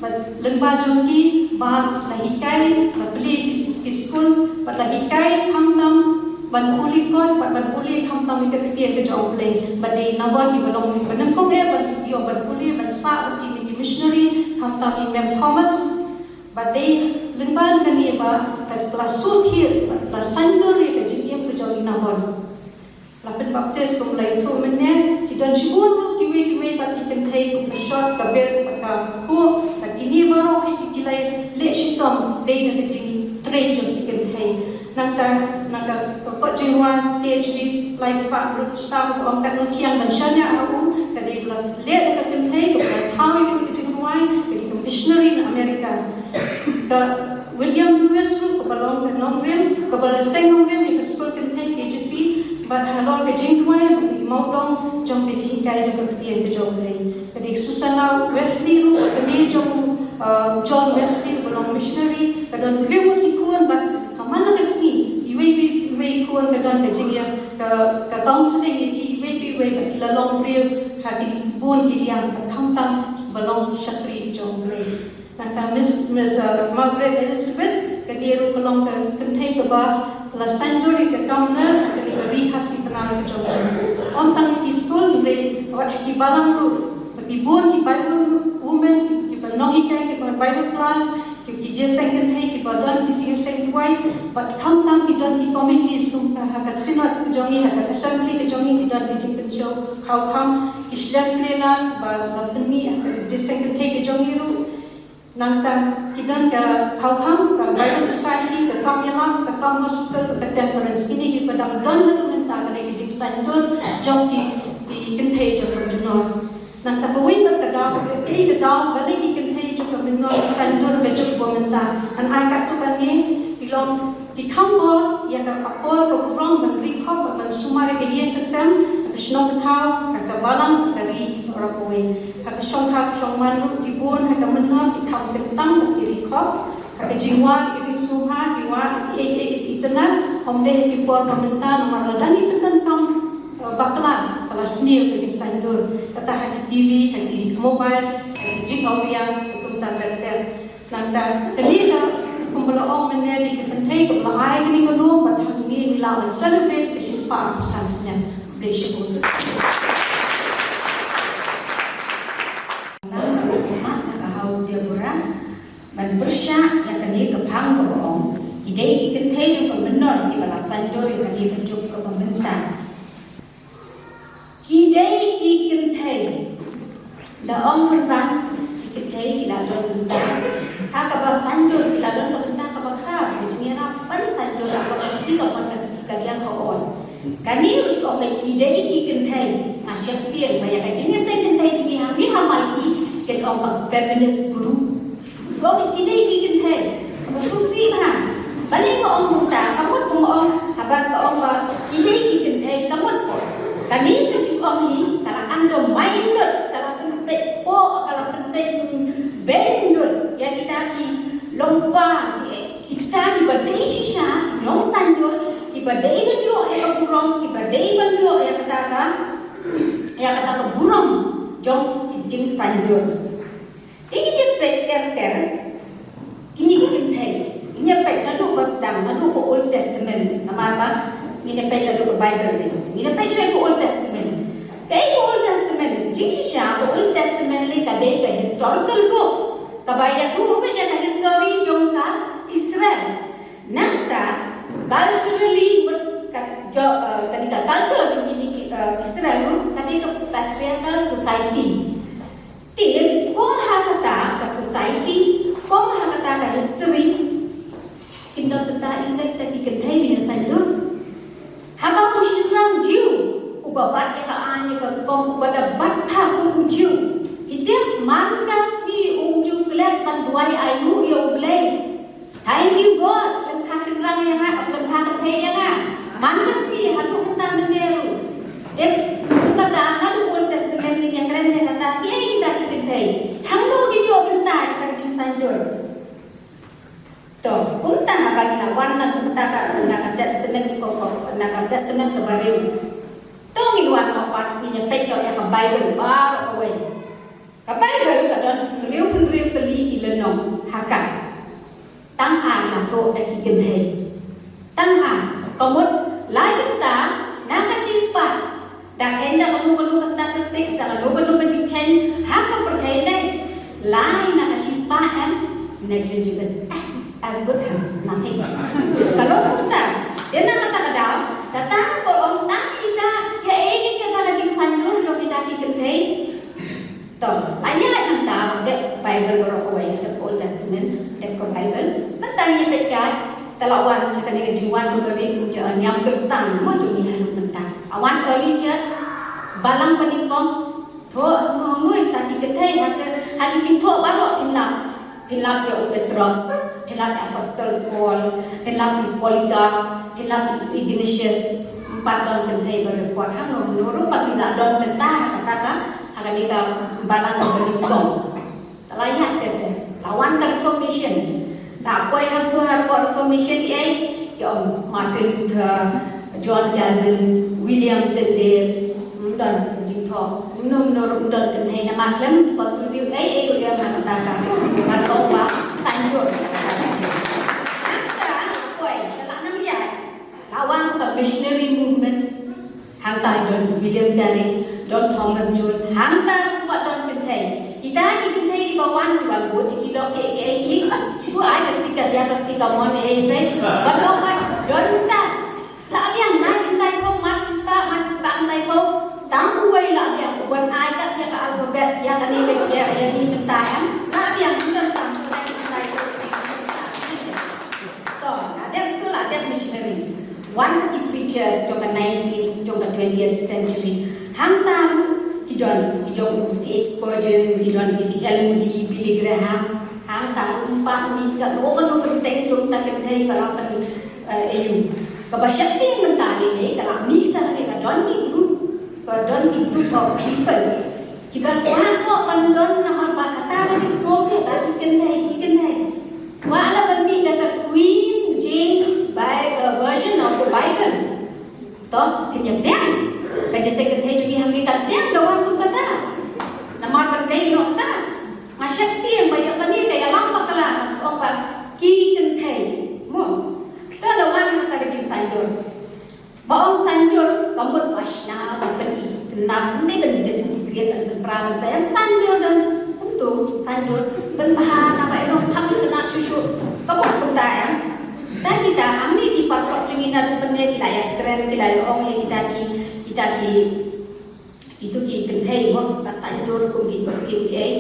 bad lyngba jong ki ba la hikai, la plie ki s-, ki skul, bad la hikai khamtam ban pule kot, bad ban pule khamtam ïa ka ktien ka jong U Blei. Bad dei namar kiba long banyngkong eh ban ïoh ban pule, ban sah bad kine ki missionary, khamtam i Mem Thomas. Bad dei lyngba kane ba ka la shu thied bad la saindur ïa ka jingim ka jong i namar la pynbaptis kum la ïathuh mynne. Ki don shibun ruh kiwei kiwei pat ki kynthei kum ka Shot, ka Ber, ka Phuh, bad kine baroh hi ki la leh shitom dei na ka jingtrei jong ki kynthei. Nangta, nangta ka kot jingrwai T H B lai spah ruh sa ka ong katno thiang ban shaniah ha u, ka dei ba la leh da ka kynthei kaba la thaw ïa kane ka jingrwai, ka dei ka missionary na America. Ka William Lewis ruh kaba long ka nongrim, kaba la seng nongrim ïa ka skul kynthei K J P, bad halor ka jingduwai bad ka mawdong jong ka jinghikai jong ka ktien ka jong U Blei. Ka dei ka Susanna Wesley ruh, ka kmie jong, uh, John Wesley, kaba long missionary, ka don hynriew ngut ki khun bad ha man la ka sngi, iwei pa iwei i khun ka don ka jingïa, ka, ka counseling ïa ki iwei pa iwei bad ki la long briew ha ki bun ki liang bad khamtam kiba long ki shakri jong U Blei. Nangta Miss, Miss, uh, Margaret Elizabeth, kane ruh ka long ka kynthei kaba la saindur ïa ka kam nurse ha kane ka ri Khasi Pnang ka jong ngi. Ym tang ha ki skul hynrei wat ha ki balang ruh, ha ki bun ki Bible women, kiba nonghikai, kiba Bible class, ki, ki jingïaseng kynthei, kiba don ki jingïaseng duwai, bad khamtam ki don ki committees kum ha ka synod ka jong ngi, ha ka assembly ka jong ngi, ki don ki jingpynshoi khawkham, ki shlem plie lang ba la pynmih ha ka jingïaseng kynthei ka jong ngi ruh. Nangta ki don ka khawkham, ka Bible Society, ka kam ïalam, ka kam hospital, ka temperance. Kine kiba dang don haduh mynta, ka dei ka jingsaindur jong ki, ki kynthei jong ka mynnor. Nangta kawei pat ka daw, kaei ka daw balei ki kynthei jong ka mynnor ki saindur ka juk ba mynta. Ngan ai katto katne, ki long Ki kham bor ïa ka akor ka burom ban ri khop bad ban sumar ïa ka ïing ka sem, ka shnong ka thaw, ka, ka balang, ka ri baroh kawei. Ha ka shongkha ka shongman ruh ki bun ha ka mynnor ki kham kyntang bad ki ri khop. Ha ka jingwad, ha ka jingsngewbha, ki wad, ha kiei kiei ki itynnad, ym dei ha ki por ba mynta namar lada ngi pyndonkam, eh, bakla, ka la sniew ka jingsaindur. Kata ha ki T V, ha ki mobile, ha ki jingawria, ki kumta ter ter. Nangta kane ka, kumba la ong mynne, dei ka kynthei kaba la ai kane ka lum bad hangne ngi lah ban celebrate ka shispah arphew san snem. Khublei shibun. Nang ka mat na ka House Deborah ban pyrshah ïa kane ka phang kaba ong ki dei ki kynthei jong ka mynnor kiba la saindur ïa kane ka juk kaba mynta. Ki dei ki kynthei. Da ong pynban ki kynthei ki la don bynta ha kaba saindur, ki la don ka bynta kaba khraw. Ki jingïarap ban saindur ha kaba kti ka mon ka kti ka liang ka or. Kane ruh shu ong ba ki dei ki kynthei. Nga sheptieng ba ïa ka jingïaseng kynthei jong ngi hangne ha Malki kin ong ka feminist group. Shuwa ki dei ki kynthei kaba sngewsih bha. Balei nga ong kumta? Ka mut ba nga ong, haba ka ong ba ki dei ki kynthei, ka mut ba kane ka jingong hi ka la undermine lut, ka la pynpeit poh, ka la pynpeit beiñ lut ïa kita ki longpa, ki, kita kiba dei shisha ki nongsaindur, kiba dei ban ïoh ïa ka burom, kiba dei ban ïoh ïa kata ka, ïa kata ka burom jong ki jingsaindur. Te ngin ïa peit ter ter kine ki kynthei. Ngin ïa peit naduh ba sdang, naduh ka Old Testament. Namar ba ngin ïa peit naduh ka Bible ne. Ngin ïa peit shuwa ka Old Testament. Kaei ka Old Testament? Jingshisha ka Old Testament lei ka dei ka historical book kaba ïathuh beit ïa ka history jong ka Israel. Nangta culturally, ka, jo, eh, kane ka culture jong kine ki, eh, Israel ruh ka dei ka patriarchal society. Te kum ha kata ka society, kum ha kata ka history, Kin don bynta ïa kita ki kynthei ban ïa saiñdur. Haba u shynrang Jiw uba bat ïa ka aiñ ïa ka rukom, uba da bat bha kum u Jiw, ki tip man ka sngi um ju klet ban duwai aiu ïa U Blei. Thank you God, khlem kha shynrang ïa nga, khlem kha kynthei ïa nga. Man ka sngi haduh mynta mynne ruh. Dep kum kata, naduh Old Testament ngin ïa kren ïa kata, kiei kita ki kynthei? Hangno kin ïoh bynta ïa ka jingsaiñdur? To, kumta haba ngi la wan na kumta ka, na ka testament ko, ko, na ka testament kaba rim. To ngin wan noh pat, ngin ïa peit noh ïa ka Baibl baroh kawei. Ka Baibl ka don hynriew hynriew tylli ki lynnong ha ka. Tang ar la thoh da ki kynthei. Tang ar, ka mut lai bynta na ka shispah. Da kheiñ da kano kano ka statistics, da kano kano ka jingkheiñ ha ka pyrthei ne. Lai na ka shispah em negligent. Eh, as good as nothing. Ka long kumta. Dei na kata ka daw, kata ka ong tang kita, ïa ei kita ka jingsaiñdur jong kita ki kynthei. To, la ïa nangta, dep Baibl baroh kawei, dep ka Old Testament, dep ka Baibl. Mynta ngi peit ka, te la wan sha kane ka jingwan jong ka ri, jong ka niam Khristan, mo jong ngi haduh mynta. Wan early church, balang banyngkong, thoh hangno hangno ïa kita ki kynthei, ha ki, ha ki jingthoh baroh phin lap, phin lap ïa u Petros, phin lap ïa u Apostol Paul, phin lap ïa u Polycarp, phin lap ïa u Ignatius, ym pat don kynthei ba record hangno hangno ruh ba ki la don bynta, kata ka, ha kane ka balang banyngkong. Te la ïaid ter ter. La wan ka Reformation. La poi hangto ha ka Reformation ei, ki ong Martin Luther, John Calvin, William Tyndale. Ym don ka jingthoh. Ym don, ym don, ym don kynthei namar khlem contribute ei ei ruh ïa kata ka. Ka tong ba saiñdur. Hangta la poi, te la nang ïaid. La wan sa missionary movement. Hangta don William Carey, don Thomas Jones, hangta ruh pat don kynthei. Kita ki kynthei kiba wan, ki wan bud, ki lok, ki, ki, ki, shu ai ka kti ka dia, ka kti ka mon, eh, eh, ban ong pat don mynta. La biang, nineteen thirty-four, March six, March six, thirty-four. Tang uwei la biang, u ban ai ka dia ka alphabet, ïa kane ka dia, ïa ni mynta, em. La biang, mynta, nineteen thirty-four. To, la dep tu la dep missionary. Wan sa ki preachers jong ka nineteenth, jong ka twentieth century. Hangta ruh ki don, ki jong u C H Spurgeon, ki don ki D L Moody, Billy Graham. Hangta ruh ym pat mih ka long long bynta jong ta kynthei ba la pyn, eh, ïa u. Kaba sheptieng mynta lei lei ka la mih sa kane ka don ki group, ka don ki group of people. Kiba kwah noh ban don namar ba kata ka jingsngew te ba ki kynthei, ki kynthei. Kwah lah ban mih da ka Queen James Bi-, uh, version of the Bible. To, kin ïa pdiang. Ka jingïaseng kynthei jong ngi hangne kan pdiang da wan kum kata. Namar ban dei noh kata. Nga sheptieng ba ïa kane ka ïalam bakla, nga shu ong ba ki kynthei. Mo. To da wan ha ka jingsaiñdur. Ba ong saiñdur, ka mut ba shna, ba pyni, kynap, ym dei ban disintegrate, ban pynpra, ban pynpra, saiñdur don, kumto, saiñdur, pynbha, naba ïa nong kham itynnad shuh shuh, ka mut kumta em. Te kita, hangne ki paralok jong ngi naduh mynne ki la ïa kren, ki la ïa ong ïa kita ki, kita ki, kito ki kynthei mo, ba saiñdur kum ki, ki, ki, eh.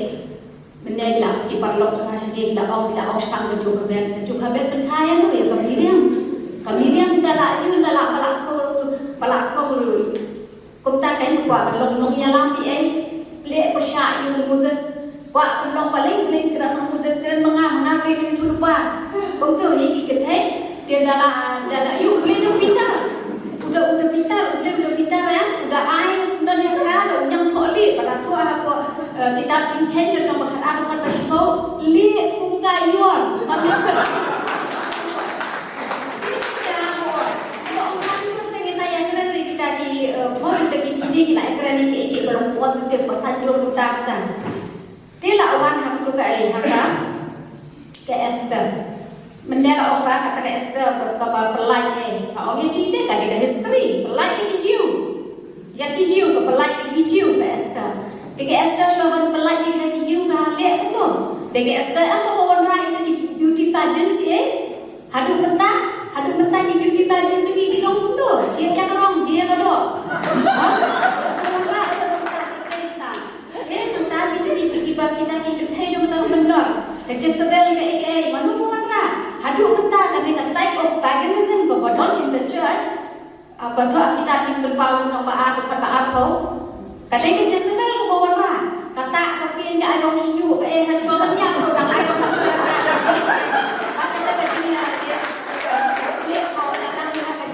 Mynne ki la, ki paralok jong nga sha ki la ong, ki la ong shaphang ka Jokebed. Ka Jokebed pynkhie ïa no, ïa ka Miriam. Ka Miriam da la ïoh, da la, ba la sngewbha, ba la sngewbha. Kumta kein kwah ban long nongïalam ïa ei. Leh pyrshah ïa u Moses. Kwah ban long balei, balei kren ha Moses, kren ma nga, ma nga balei ïathuhlypa. Kumto ïa ki kynthei. Te da la, da la ïoh, u Blei u da bitar. U da, u da bitar, u Blei u da bitar, eh. U da ai syndon ïa ka, da u ñiangthohlieh, ba la thoh hapoh, eh, kitab Jingkheiñ lynnong ba khatar, dkhot ba shiphew. Lieh kum ka ïor. Ba mi. Kita ki, eh, mo kita ki kine ki la ïakren ïa ki, ki, ki ba long positive, ba saiñdur kumta kumta. Te la wan ha kato ka, eh, ha ka, ka Esther. Mynne la ong ba kata ka Esther ka, kaba pyllait, eh. Ka ong ïa phi te ka dei ka history, pyllait ïa ki Jiw. Ïa ki Jiw, ka pyllait ïa ki Jiw ka Esther. Te ka Esther shuwa ban pyllait ïa kita ki Jiw ka leh kumno. Te ka Esther em kaba wanrah ïa kita ki beauty pageants, eh. Haduh mynta, haduh mynta ki beauty pageant jong ngi ki long kumno. Thied ïa ka rong, die ïa ka doh. Ha? Kumno la, kumno la, kumno la. Eh, mynta kita ki, kiba kita ki kynthei jong kita ki myndor. Ka Jezebel ka ei ei, mano ba wanrah. Haduh mynta kane ka type of paganism kaba don in the church, ah, ba thoh kitab Jingpynpaw lynnong ba ar dkhot ba arphew. Ka dei ka Jezebel kaba wanrah. Kata ka pyn ka ai rong shñiuh, ka eh, ha shuwa ban ïa ka dang ai rong shñiuh. Kata ka jingïa, ïa, ïa, ka dang ïa ka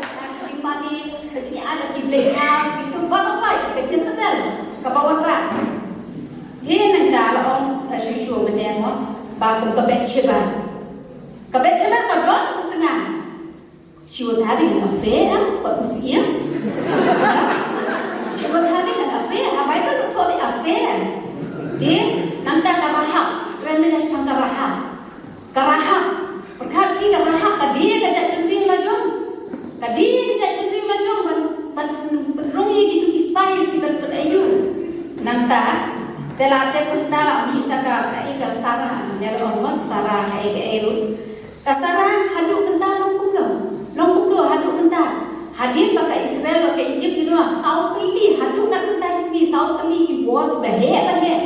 jingmane, ka jingïa ki blei ka, itu ba ka Jezebel kaba wanrah. Te nangta la ong, eh, shuh shuh mynne mo, ba kum ka Bathsheba. Ka Bathsheba ka don u tnga. She was having an affair, eh? What was here? She was having an affair. Ha Bible ruh thoh affair. Te nangta ka Rahab, kren mynne shaphang ka Rahab. Ka Rahab, pyrkhat ïa ka Rahab, ka die ka jaitbynriew la jong. Ka die ka jaitbynriew la jong ban, ban pynrung ïa kitu ki spies kiban pynïoh. Nangta, te la tip mynta la mih sa ka, ka, ka Sarah, ne la ong ma Sarah, ka, ka, ka, ka Sarah haduh mynta long kumno. Long kumno haduh mynta. Hadien ba ka Israel, ba ka Egypt ki nua, saw tylli, haduh kat mynta ki sngi, saw tylli ki wars ba heh, ba heh.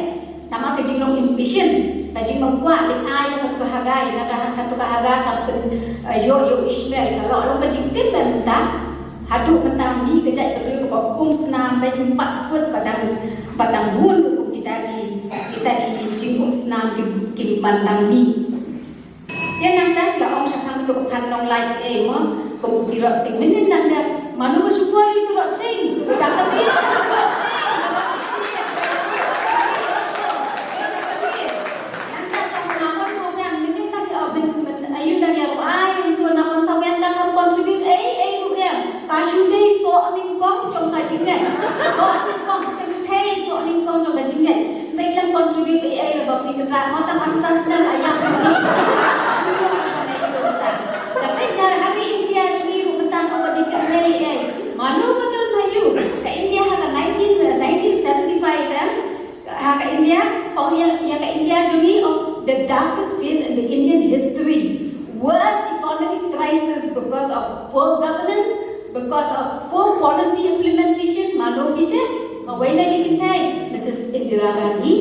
Namar ka jinglong impatient, ka jingmang kwah leh ai ïa katu ka Hagar, na ka, katu ka Hagar ka pyn, eh, ïoh ïa u Ishmael, ka long, long ka jingtim ba mynta. Haduh mynta mih ka jaitbynriew kaba um snam ba ym pat kut ba dang, ba dang bun ruh kum kita ki, kita ki jingum snam ki, ki ban dang mih. Te nangta ki la ong shaphang tu ka phan nonglait ei mo, kum u Tirot Sing. Mynnin nangta mano ba shu kwah ïa u Tirot Sing? Ka dang ka phi u Tirot Sing. Nangta sa ka Nakhon Sawian, mynnin nangta ki ong, myn, myn, ayu nangta ïa ruh ai, tu Nakhon Sawian ka kham contribute ei ei ruh ïa. Ka shu dei soh nyngkong jong ka jingngeit. Soh nyngkong, kynthei soh nyngkong jong ka jingngeit. Phi khlem contribute ei ei laba phi kynrad mo, tang am san snem ïa phi. Ka phi na ha ri India jong ngi ruh mynta ong ba dei kynthei ei. Mano ba don ha ïu. Ka India ha ka nineteen, nineteen seventy-five em. Ha ka India, ong ïa, ïa ka India jong ngi ong the darkest phase in the Indian history. Worst economic crisis because of poor governance, because of poor policy implementation, mano phi te, kawei na ki kynthei, Missus Indira Gandhi.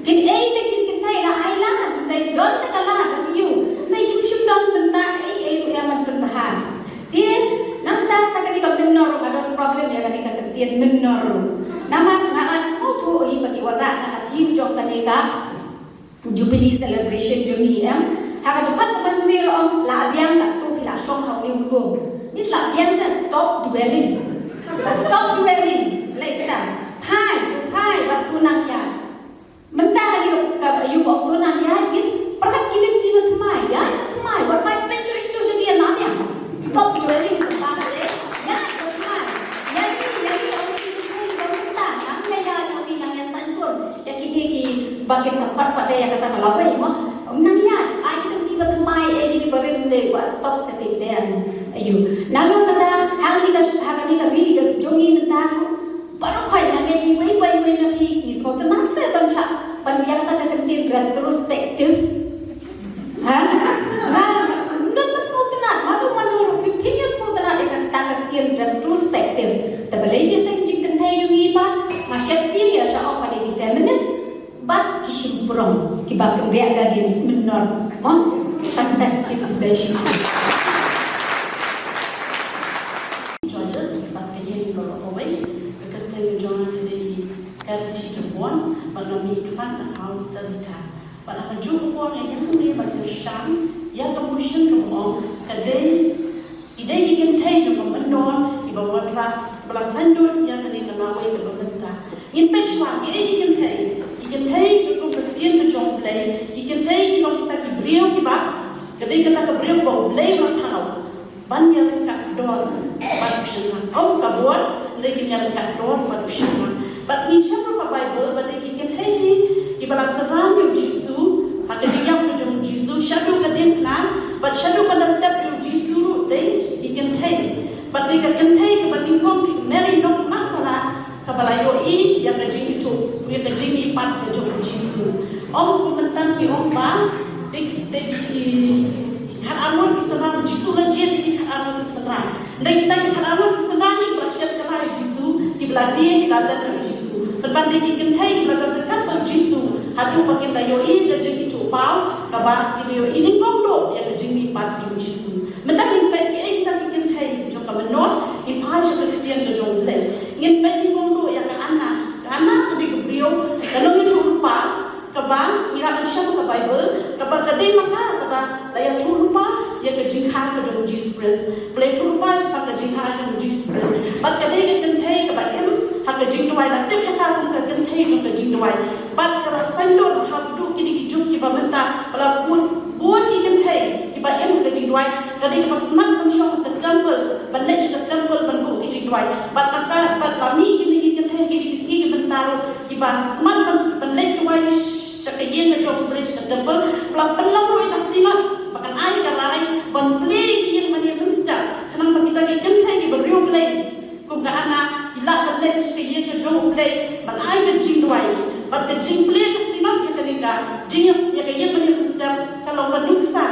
Kin ei te kin kynthei la ai lad, dei don te ka lad, dei ïu, dei kim shym don bynta ei ei ruh ïa man pynbha. Te nangta sa kane ka mynnor nga don problem ïa kane ka kyntien mynnor. Namar nga la sngewthuh hi ba ki wanrah na ka theme jong kane ka Jubilee celebration jong ngi em. Ha ka dkhot kaba hynriew la ong la biang katto phi la shong ha une u lum. Means la biang te stop dwelling. Stop dwelling. Like that. Phai, to phai, wat to nang ïaid. Mynta ha kane ka, ka ïu ba ong to nang ïaid, means pyrkhat ki lynti ba thymmai, ïaid ba thymmai, wat phai pynshoi shuh shuh ïa la biang. Stop dwelling on the past, eh? Ïaid ba thymmai. Ïaid ki, ïaid ki, ong ki, ong ki, ong mynta, nang ïa ïaid, ong ki, nang ïa saiñkun. Ïa kine kiba kin sa khot pat de ïa kata ka lawei mo. Nang ïaid, ai ki lynti ba thymmai, eh, kine kiba rim de, wat stop setting de, ïa. Aïu. Nalor kata, ha kane ka, ha kane ka ri ka jong ngi mynta, baroh khoit nga ngeit iwei pa iwei na phi ngi sngewtynnat se ban shah ban ïa kata ka kyntien retrospective. Ha? Nga, nga, nga sngewtynnat, mano mano ruh phi, phi ïa sngewtynnat ïa kata ka kyntien retrospective. Te balei jingkynthei jong ngi pat, nga shet phi ïa sha ong ba dei ki feminist. Bad ki shynrang kiba kynriah da ki mynnor. Mo? Kata ki kynriah shynrang. Judges, bad ka ïing ka kawei, ka kyrteng jong nga ka dei Charity Tyrbuan, bad nga mih khmat na House Tabitha. Bad ha kajuh ka por nga ïeng hangne bad kyrshan ïa ka motion kaba ong ka dei Ki dei ki kynthei jong ka myndon kiba wanrah, kiba la saiñdur ïa kane ka lawei kaba mynta. Ngin peit shuwa, kiei ki kynthei? Ki kynthei, ka kum ka ktien ka jong U Blei, ki kynthei kiba kita ki briew kiba, ka dei kata ka briew ba U Blei u la thaw ban ïaryngkat dor bad u shynrang. Ym ka bor, hynrei kin ïaryngkat dor bad u shynrang. Bad ngi shem ruh ka Baibl ba dei ki kynthei hi kiba la synran ïa u Jisu ha ka jingïap ka jong u Jisu, shaduh ka diengphna bad shaduh ban da tep ïa u Jisu ruh dei ki kynthei. Bad dei ka kynthei kaba nyngkong ki Mary Nok Magdala kaba la ïohi ïa ka jingithuh, ïa ka jingmihpat ka jong u Jisu. Ym kum mynta ki ong ba dei ki, dei ki khatar ngut ki synran, u Jisu la jied ïa ki khatar ngut ki synran. Dei kita ki khatar ngut ki synran hi ba shet kylla ïa u Jisu, kiba la die, kiba la leh ïa u Jisu. Pynban dei ki kynthei kiba don ryngkat bad u Jisu haduh ba kin da ïohi ka jingithuhpaw, kaba kin da ïohi nyngkong duh ïa ka jingmihpat. Bad jong Jisu. Mynta ngin peit kiei kita ki kynthei jong ka mynnor, ngin phai sha ka ktien ka jong U Blei. Ngin peit, ngin ong ruh ïa ka Anna. Ka Anna ka dei ka briew ka nongïathuhlypa, kaba ngi la ban shem ha ka Baibl, kaba ka dei ma ka kaba la ïathuhlypa ïa ka jingkha ka jong U Jisu Khrist. Ba la ïathuhlypa shaphang ka jingkha ka jong U Jisu Khrist. Bad ka dei ka kynthei kaba im ha ka jingduwai, la tip ïa ka kum ka kynthei jong ka jingduwai. Bad ka la saiñdur ha haduh kine ki juk kiba mynta, ba la bun, bun ki kynthei kiba im ha ka jingduwai, ka dei kaba smat ban shong ha ka temple, ban leit sha ka temple ban buh ki jingduwai. Bad na ka, bad la mih kine ki kynthei kine ki sngi ki bynta ruh kiba smat ban, ban leit duwai sha ka ïing ka jong U Blei, sha ka temple, ba la pynlong ruh ïa ka synod ba kan ai ka rai ban plie ïa ki ïing mane mynstep, khnang ba kita ki kynthei kiba riewblei kum ka Anna ki lah ban leit sha ka ïing ka jong U Blei ban ai ka jingduwai. Bad ka jingplie ka synod ïa kane ka jingïas ïa ka ïing mane mynstep ka long ka nuksa,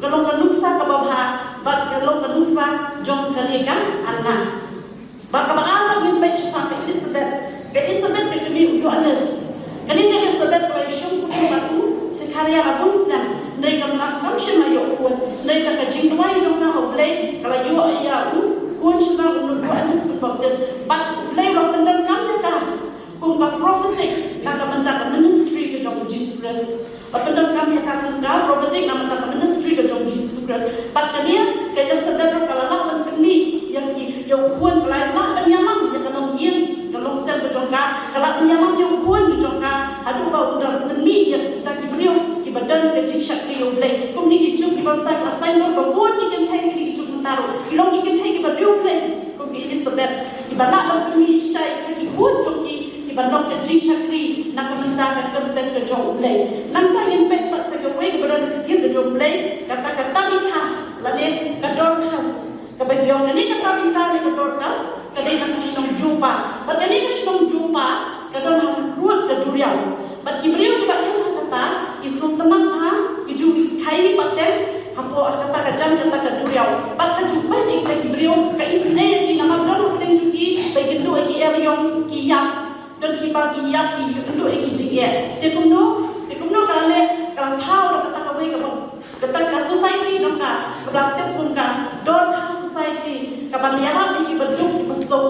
ka long ka nuksa kaba bha, bad ka long ka nuksa jong kane ka Anna. Bad kaba ar, ngin peit shaphang ka Elisabeth. Ka Elisabeth ka kmie u Ïoannis. Kane ka Elisabeth ka la ïashong kumne bad u Sakaria la bun snem, hynrei kam la, kam shym la ïoh khun. Hynrei da ka jingduwai jong ka ha U Blei ka la ïoh ïa u khun sha u Ïoannis Baptist. Bad U Blei u la pyndonkam ïa ka kum ka prophetic na ka bynta ka ministry ka jong U Jisu Khrist. La pyndonkam ïa ka kum ka prophetic na ka bynta ka ministry ka jong U Jisu Khrist. Bad kane ka Elisabeth ruh ka la lah ban pynmih ïa ki, ïa u khun, ka la lah ban ïalam ïa ka longïing, ka longsem ka jong ka, ka lah ban ïalam ïa u khun ka jong ka, haduh ba u dang pynmih ïa kita ki briew kiba don ka jingshakri ïa U Blei. Kumne ki juk kiba mynta ki la saiñdur ba bun ki kynthei kine ki juk mynta ruh ki long ki kynthei kiba riewblei. Kum ka Elisabeth, kiba lah ban pynmih shisha ïa ki khun jong ki, kiba long ka jingshakri na ka bynta ka kyrteng ka jong U Blei. Nangta ngin peit pat sa kawei kaba don ha ka ktien ka jong U Blei, kata ka Tabitha lane ka Dorcas. Kaba ki ong kane ka Tabitha ne ka Dorcas ka dei na ka shnong Joppa. Bad kane ka shnong Joppa ka don ha rud ka duriaw. Bad ki briew kiba im ha kata ki sngewtynnat bha, ki ju khaii patem hapoh kata ka jan kata ka duriaw. Bad ha ju peit ïa kita ki briew ka isynei ïa ki namar don hapdeng jong ki ba ki kynduh ïa ki eriong, ki ïap. Don kiba ki ïap, ki kynduh ïa ki jingeh. Te kumno, te kumno ka la leh, ka la thaw da kata kawei kaba, kata ka society jong ka kaba la tip kum ka Dorcas Society, kaban ïarap ïa kiba duk kiba suk.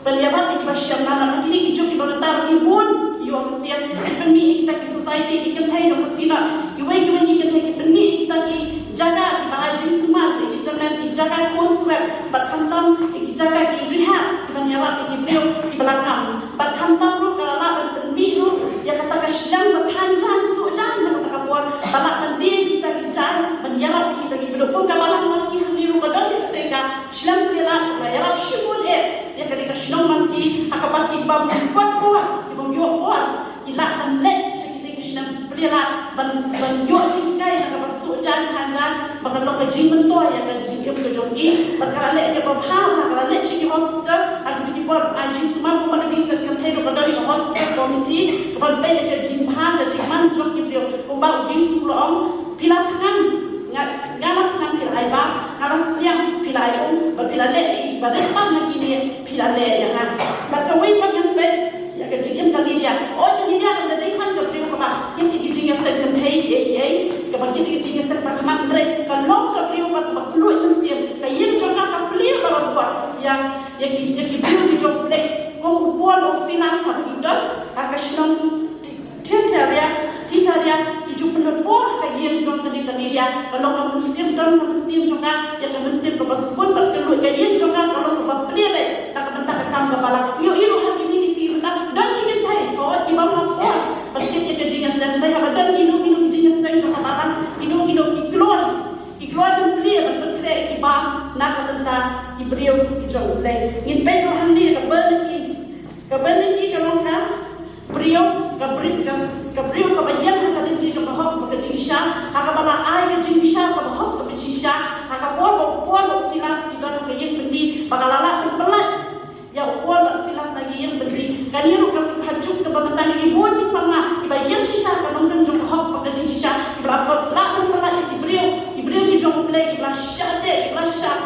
Ban ïarap ïa kiba shem. Namar ha kine ki juk kiba mynta ruh bun ki ïoh mynsiem, ki pynmih ïa kita ki society, ki kynthei jong ka synod. Kiwei kiwei ki kynthei ki pynmih ïa kita ki jaka kiba ai jingsumar, ïa ki tymmen, ki jaka khun swet, bad khamtam ïa ki jaka ki rehab kiban ïarap ïa ki briew kiba la ngam. Bad khamtam ruh ka la lah ban pynmih ruh ïa kata ka shlem ba thaiñ jaiñ, suh jaiñ ha kata ka por, ba lah ban die ïa kita ki jaiñ ban ïarap ïa kita kiba duk. Kum kaba la ong ki hangne ruh, ka don ïa kata ka shlem plie lad, ka ïarap shibun eh ïa kane ka shnong Mangki, ha kaba ki bym pat por, ki bym ïoh por, ki lah ban leit sha kine ki shnong plie lad ban, ban ïoh jinghikai ha kaba suh jaiñ thaiñ jaiñ, ba kan long ka jingmyntoi ïa ka jingim ka jong ki. Bad ka la leh kaba bha bha, ka la leit sha ki hospital ha kito ki por, ai jingsumar. Kumba ka Jingseng Kynthei ruh ka don ïa ka hospital committee kaban peit ïa ka jingbha ka jingman jong ki briew. Kumba u Jisu u la ong, phi la thngan, nga, nga la thngan, phi la ai bam, nga la sliang, phi la ai um, bad phi la leh ïa i barit tam na kine, phi la leh ïa nga. Bad kawei pat ngan peit ïa ka jingim ka Lydia. Oi, ka Lydia kam da dei tang ka briew kaba kit ïa ki jingïaseng kynthei kiei kiei, kaba kit ïa ki jingïaseng ba khmat, hynrei ka long ka briew pat kaba kylluid mynsiem. Ka ïing jong ka ka plie barabor ïa, ïa ki, ïa ki briew ki jong U Blei. Kum u Paul u Silas ha ki don ha ka shnong Ti-, Tiatira, Tiatira, ki ju pynlut bor ha ka ïing jong kane ka Lydia. Ka long ka mynsiem, don ka mynsiem jong ka, ïa ka mynsiem kaba sbun bad kylluid. Ka ïing jong ka ka long kaba plie leh na ka bynta ka kam ka balang. Ïohi ruh ha kine ki sngi mynta don ki kynthei, ko, ki bym la por ban kit ïa ka jingïaseng, hynrei haba don kino kino ki jingïaseng jong ka balang, kino kino ki kloi, ki kloi ban plie, ban pynkhreh ïa ki bam na ka bynta ki briew ki jong U Blei. Ngin peit ruh hangne ka Bernadette. Ka Bernadette ka long ka briew, ka briew, ka, ka briew kaba ïeng ha ka lynti jong ka hok bad ka jingshisha, ha kaba la ai ka jingbishar kaba hok kaba shisha, ha ka por ba u Paul bad u Silas ki don ha ka ïing byndi, ba ka la lah ban pyllait ïa u Paul bad u Silas na ka ïing byndi. Kane ruh ka, ka juk kaba mynta ngi bun ki samla kiba ïeng shisha ha ka nongrim jong ka hok bad ka jingshisha, kiba la, lah ban pyllait ïa ki briew, ki briew ki jong U Blei, kiba la shah teh, kiba la shah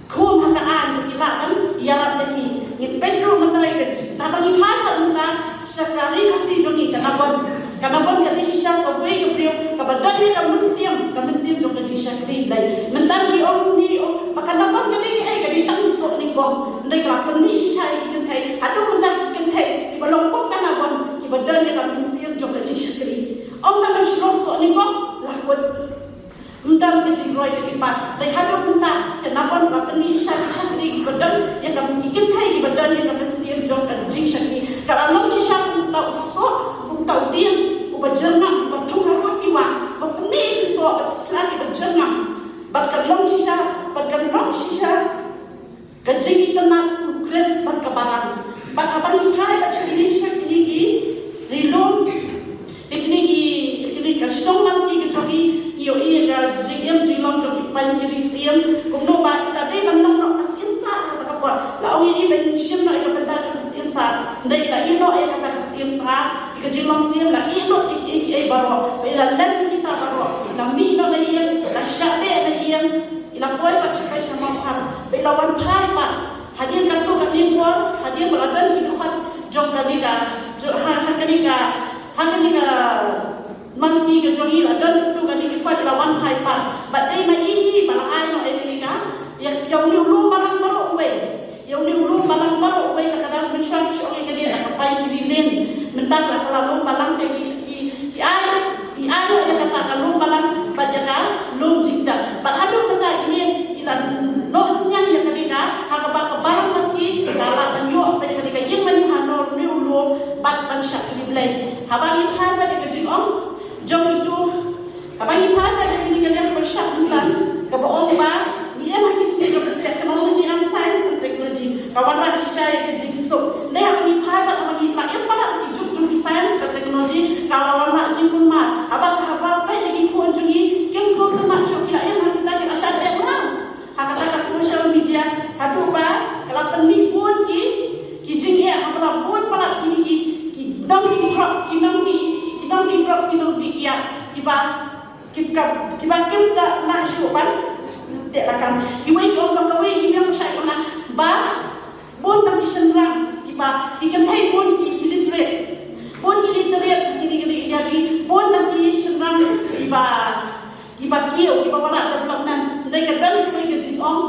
khum ha ka aiñ, ki lah ban ïarap ïa ki. Ngin peit ruh mynta ïa ka jing, naba ngi phai pat mynta sha ka Ri Khasi jong ngi, ka Nabon. Ka Nabon ka dei shisha kawei ka briew kaba don ïa ka mynsiem, ka mynsiem jong ka jingshakri Blei. Mynta ngi ong, ngi ong ba ka Nabon ka dei kaei? Ka dei tang soh nyngkong. Hynrei ka la pynmih shisha ïa ki kynthei. Haduh mynta ki kynthei kiba long kum ka Nabon kiba don ïa ka mynsiem jong ka jingshakri. Ong tang ban shlur soh nyngkong, la kut. Ym don ka jingroi ka jingbat. Hynrei haduh mynta ka Nabon ka la pynmih shisha ki shakri kiba don ïa ka, ki kynthei kiba don ïa ka mynsiem jong ka jingshakri. Ka la long shisha kum uta u soh, kum uta u dieng uba jyrngam, uba thung harud ki wah, uba pynmih ki soh bad ki sla kiba jyrngam. Bad ka long shisha, bad ka long shisha ka jingitynnad u Khrist bad ka Balang. Bad haba ngi phai bad sha kine, sha kine ki ri lum, ïa kine ki, ïa kine ka shnong Manti ka jong ngi, ngi ïohi ïa ka jingim jinglong jong ki paid ki ri siem. Kumno ba i la dei ban long noh ka Syiem Sar ha kata ka por. La ong ïa i ban shim noh ïa ka bynta jong ka Syiem Sar. Hynrei i la ïeh noh ïa kata ka Syiem Sar, ïa ka jinglong siem, la ïeh lut ïa kiei kiei baroh. Ba i la lem ïa kita baroh. I la mih noh na ïing, i la shah beh na ïing. I la poi pat sha, poi sha Mawphar. Ba i la wan phai pat. Hadien katto katne por, hadien ba la don ki dkhot jong kane ka, jong, ha, ha kane ka, ha kane ka Manti ka jong ngi, la don katto katne ki dkhot, i la wan phai pat. Bad dei ma i hi ba la ai noh ïa kane ka, ïa, ïa une u lum balang baroh uwei. Ïa une u lum balang baroh uwei, te ka dang mynshuwa ki shu ong ïa kane da ka paid ki ri lin. Mynta la ka la lum balang te ki, ki, ki ai, i ai noh ïa kata ka lum balang bad ïa ka lum jingtep. Bad haduh mynta ine i la noh synñiang ïa kane ka, ha kaba ka Balang Manti ka lah ban ïoh bad ïa kane ka ïing mane hanor, une u lum, bad ban shakri Blei. Haba ngi phai bad ïa ka jingong jong itu, haba ngi phai bad ïa kane ka liang pyrshah mynta, kaba ong ba ngi im ha ki sngi jong ka technology and science and technology, ka wanrah shisha ïa ka jingsuk. Hynrei haba ngi phai bad, haba ngi la im palat ha ki juk jong ki science bad technology, ka la wanrah jingkulmar. Haba, haba peit ïa ki khun jong ngi, kim sngewtynnat shuh, ki la im ha kita, ki la shah dep ngang ha kata ka social media, haduh ba ka la pynmih bun ki, ki jingeh, haba la bun palat ki, ki, ki nong ki drugs, ki nong ki, ki nong ki drugs, ki nong ki kiad, kiba, ki, ka, kiba kim da lah shuh ban teh lakam. Kiwei ki ong ba kawei ki nong shah ki ong ba bun tang ki shynrang kiba, ki kynthei bun ki illiterate, bun ki illiterate, ki, ki, ki, ki, bun tang ki shynrang kiba, kiba kiew, kiba wanrah development. Hynrei ka don kawei ka jingong,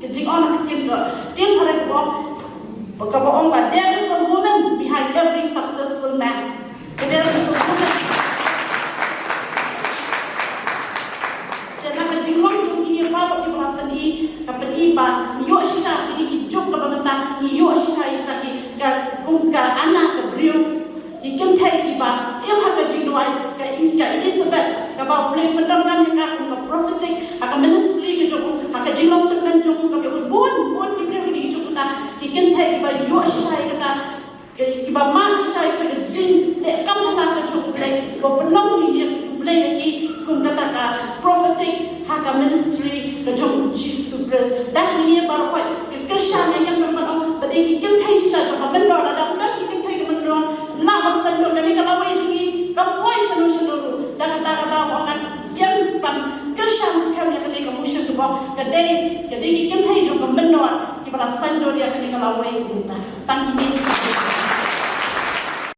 ka jingong na ka ktien ka, ktien phareng kaba ong, kaba ong ba, "There is a woman behind every successful man." Ka there is a woman. Te na ka jinglong jong kine baroh kiba la pyni, ka pyni ba ngi ïoh shisha kine ki juk kaba mynta, ngi ïoh shisha ïa kita ki, ka, kum ka Anna ka briew. Ki kynthei kiba im ha ka jingduwai, ka, ka Elizabeth, kaba U Blei u pyndonkam ïa ka kum ka prophetic ha ka ministry ka jong u, ha ka jinglong tymmen jong u, ka mut bun, bun ki briew ki dei ki jong u, ta ki kynthei kiba ïoh shisha ïa kata, ki, kiba mad shisha ïa ka jingleh kam kata ka jong U Blei, kiba pynlong ïa U Blei ïa ki kum kata ka prophetic ha ka ministry ka jong U Jisu Khrist. Da kine baroh ka kyrshan ïa ngi ban ong ba dei ki kynthei shisha jong ka mynnor, lada ym don ki kynthei ka mynnor, ym lah ban saiñdur. Kane ka lawei jong ngi kam poi shano shano ruh. Da kata ka daw nga ong ngan ïeng ban kyrshan skhem ïa kane ka motion kaba ka dei, ka dei ki kynthei jong ka mynnor kiba la saiñdur ïa kane ka lawei mynta. Tang kine.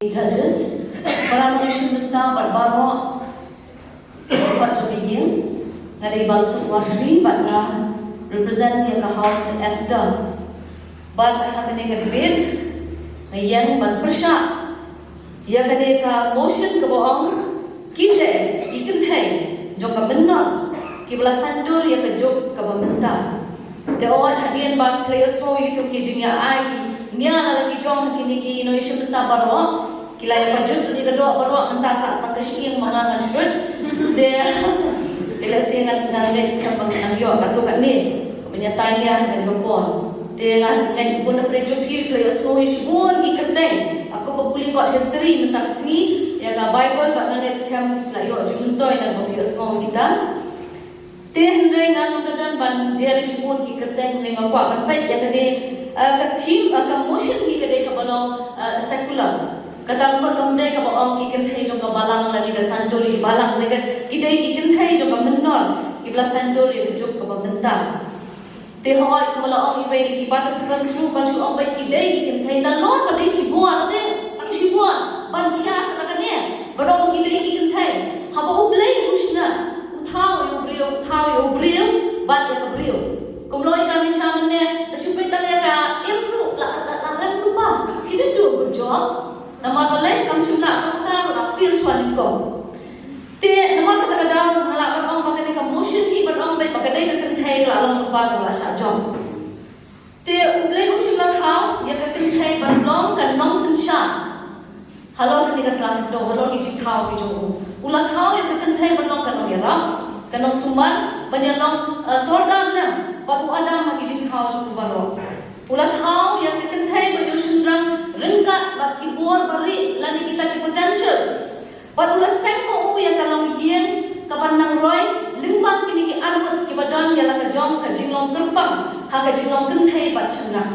Judges, para nongshim bynta bad baroh, bad jong ka ïing, nga dei Bangsuk Wartri bad nga represent ïa ka House Esther. Bad ha kane ka debate nga ïeng ban pyrshah ïa kane ka motion kaba ong, kine ki kynthei jong ka mynnor kiba la saiñdur ïa ka juk kaba mynta. Te hooid, hadien ba phi la ïohsngew ïa kito ki jingïa ai ki nia la ki jong ha kine ki nongshim bynta baroh, ki la ïa pajut ïa ka doh baroh, mynta sa sa ka shyieng ma nga ngan shrut. Te, te lehse ngan, ngan ngeit skhem ba ngan ïoh katto katne kaba ngi ïa tai nia ha kane ka por. Te nga ngeit bun na pdeng jong phi ki la ïohsngew ïa shibun ki kyrteng. Nga kwah ban pule ïa ka history mynta ka sngi, ïa ka Bible, bad nga ngeit skhem la ïoh jingmyntoi na kaba phi ïohsngew ïa kita. Te hynrei nga ngam da don ban jer ïa shibun ki kyrteng, hynrei nga kwah ban peit ïa kane, eh, ka theme, eh, ka motion hi ka dei kaba long, eh, secular. Kata ka mut kam dei kaba ong ki kynthei jong ka balang lane ka saiñdur ïa ki balang, hynrei ka, ki dei ki kynthei jong ka mynnor kiba la saiñdur ïa ka juk kaba mynta. Te hooid, kumba la ong iwei na ki participants ruh, ban shu ong ba ki dei ki kynthei, nalor ba dei shibun, te tang shibun ban khia sa na kane. Ka long ba ki dei ki kynthei. Haba U Blei u shna, u thaw ïa u briew, u thaw ïa u briew bad ïa ka briew. Kumno ïa ka ni sha mynne, da shu peit tang ïa ka im ruh la, la, la rem ruh ba. She didn't do a good job. Namar balei? Kam shym la tang ka ruh la fail shwa nyngkong. Te namar kata ka daw nga lah ban ong ba kane ka motion hi ban ong beit ba ka dei ka kynthei ka la long lypa ka la shah jop. Te U Blei um shym la thaw ïa ka kynthei ban long ka nongsynshar halor kane ka sla khyndew, halor ki jingthaw ki jong u. U la thaw ïa ka kynthei ban long ka nongïarap, ka nongsumar, ban ïa long, eh, sordar lem bad u Adam ha ki jingthaw jong u baroh. U la thaw ïa ka kynthei ban ïoh shynrang ryngkat bad ki bor ba rieh lane kita ki potentials. Bad u la seng ma u ïa ka longïing kaban nang roi lyngba kine ki arngut kiba don ïa la ka jong ka jinglong kyrpang ha ka jinglong kynthei bad shynrang.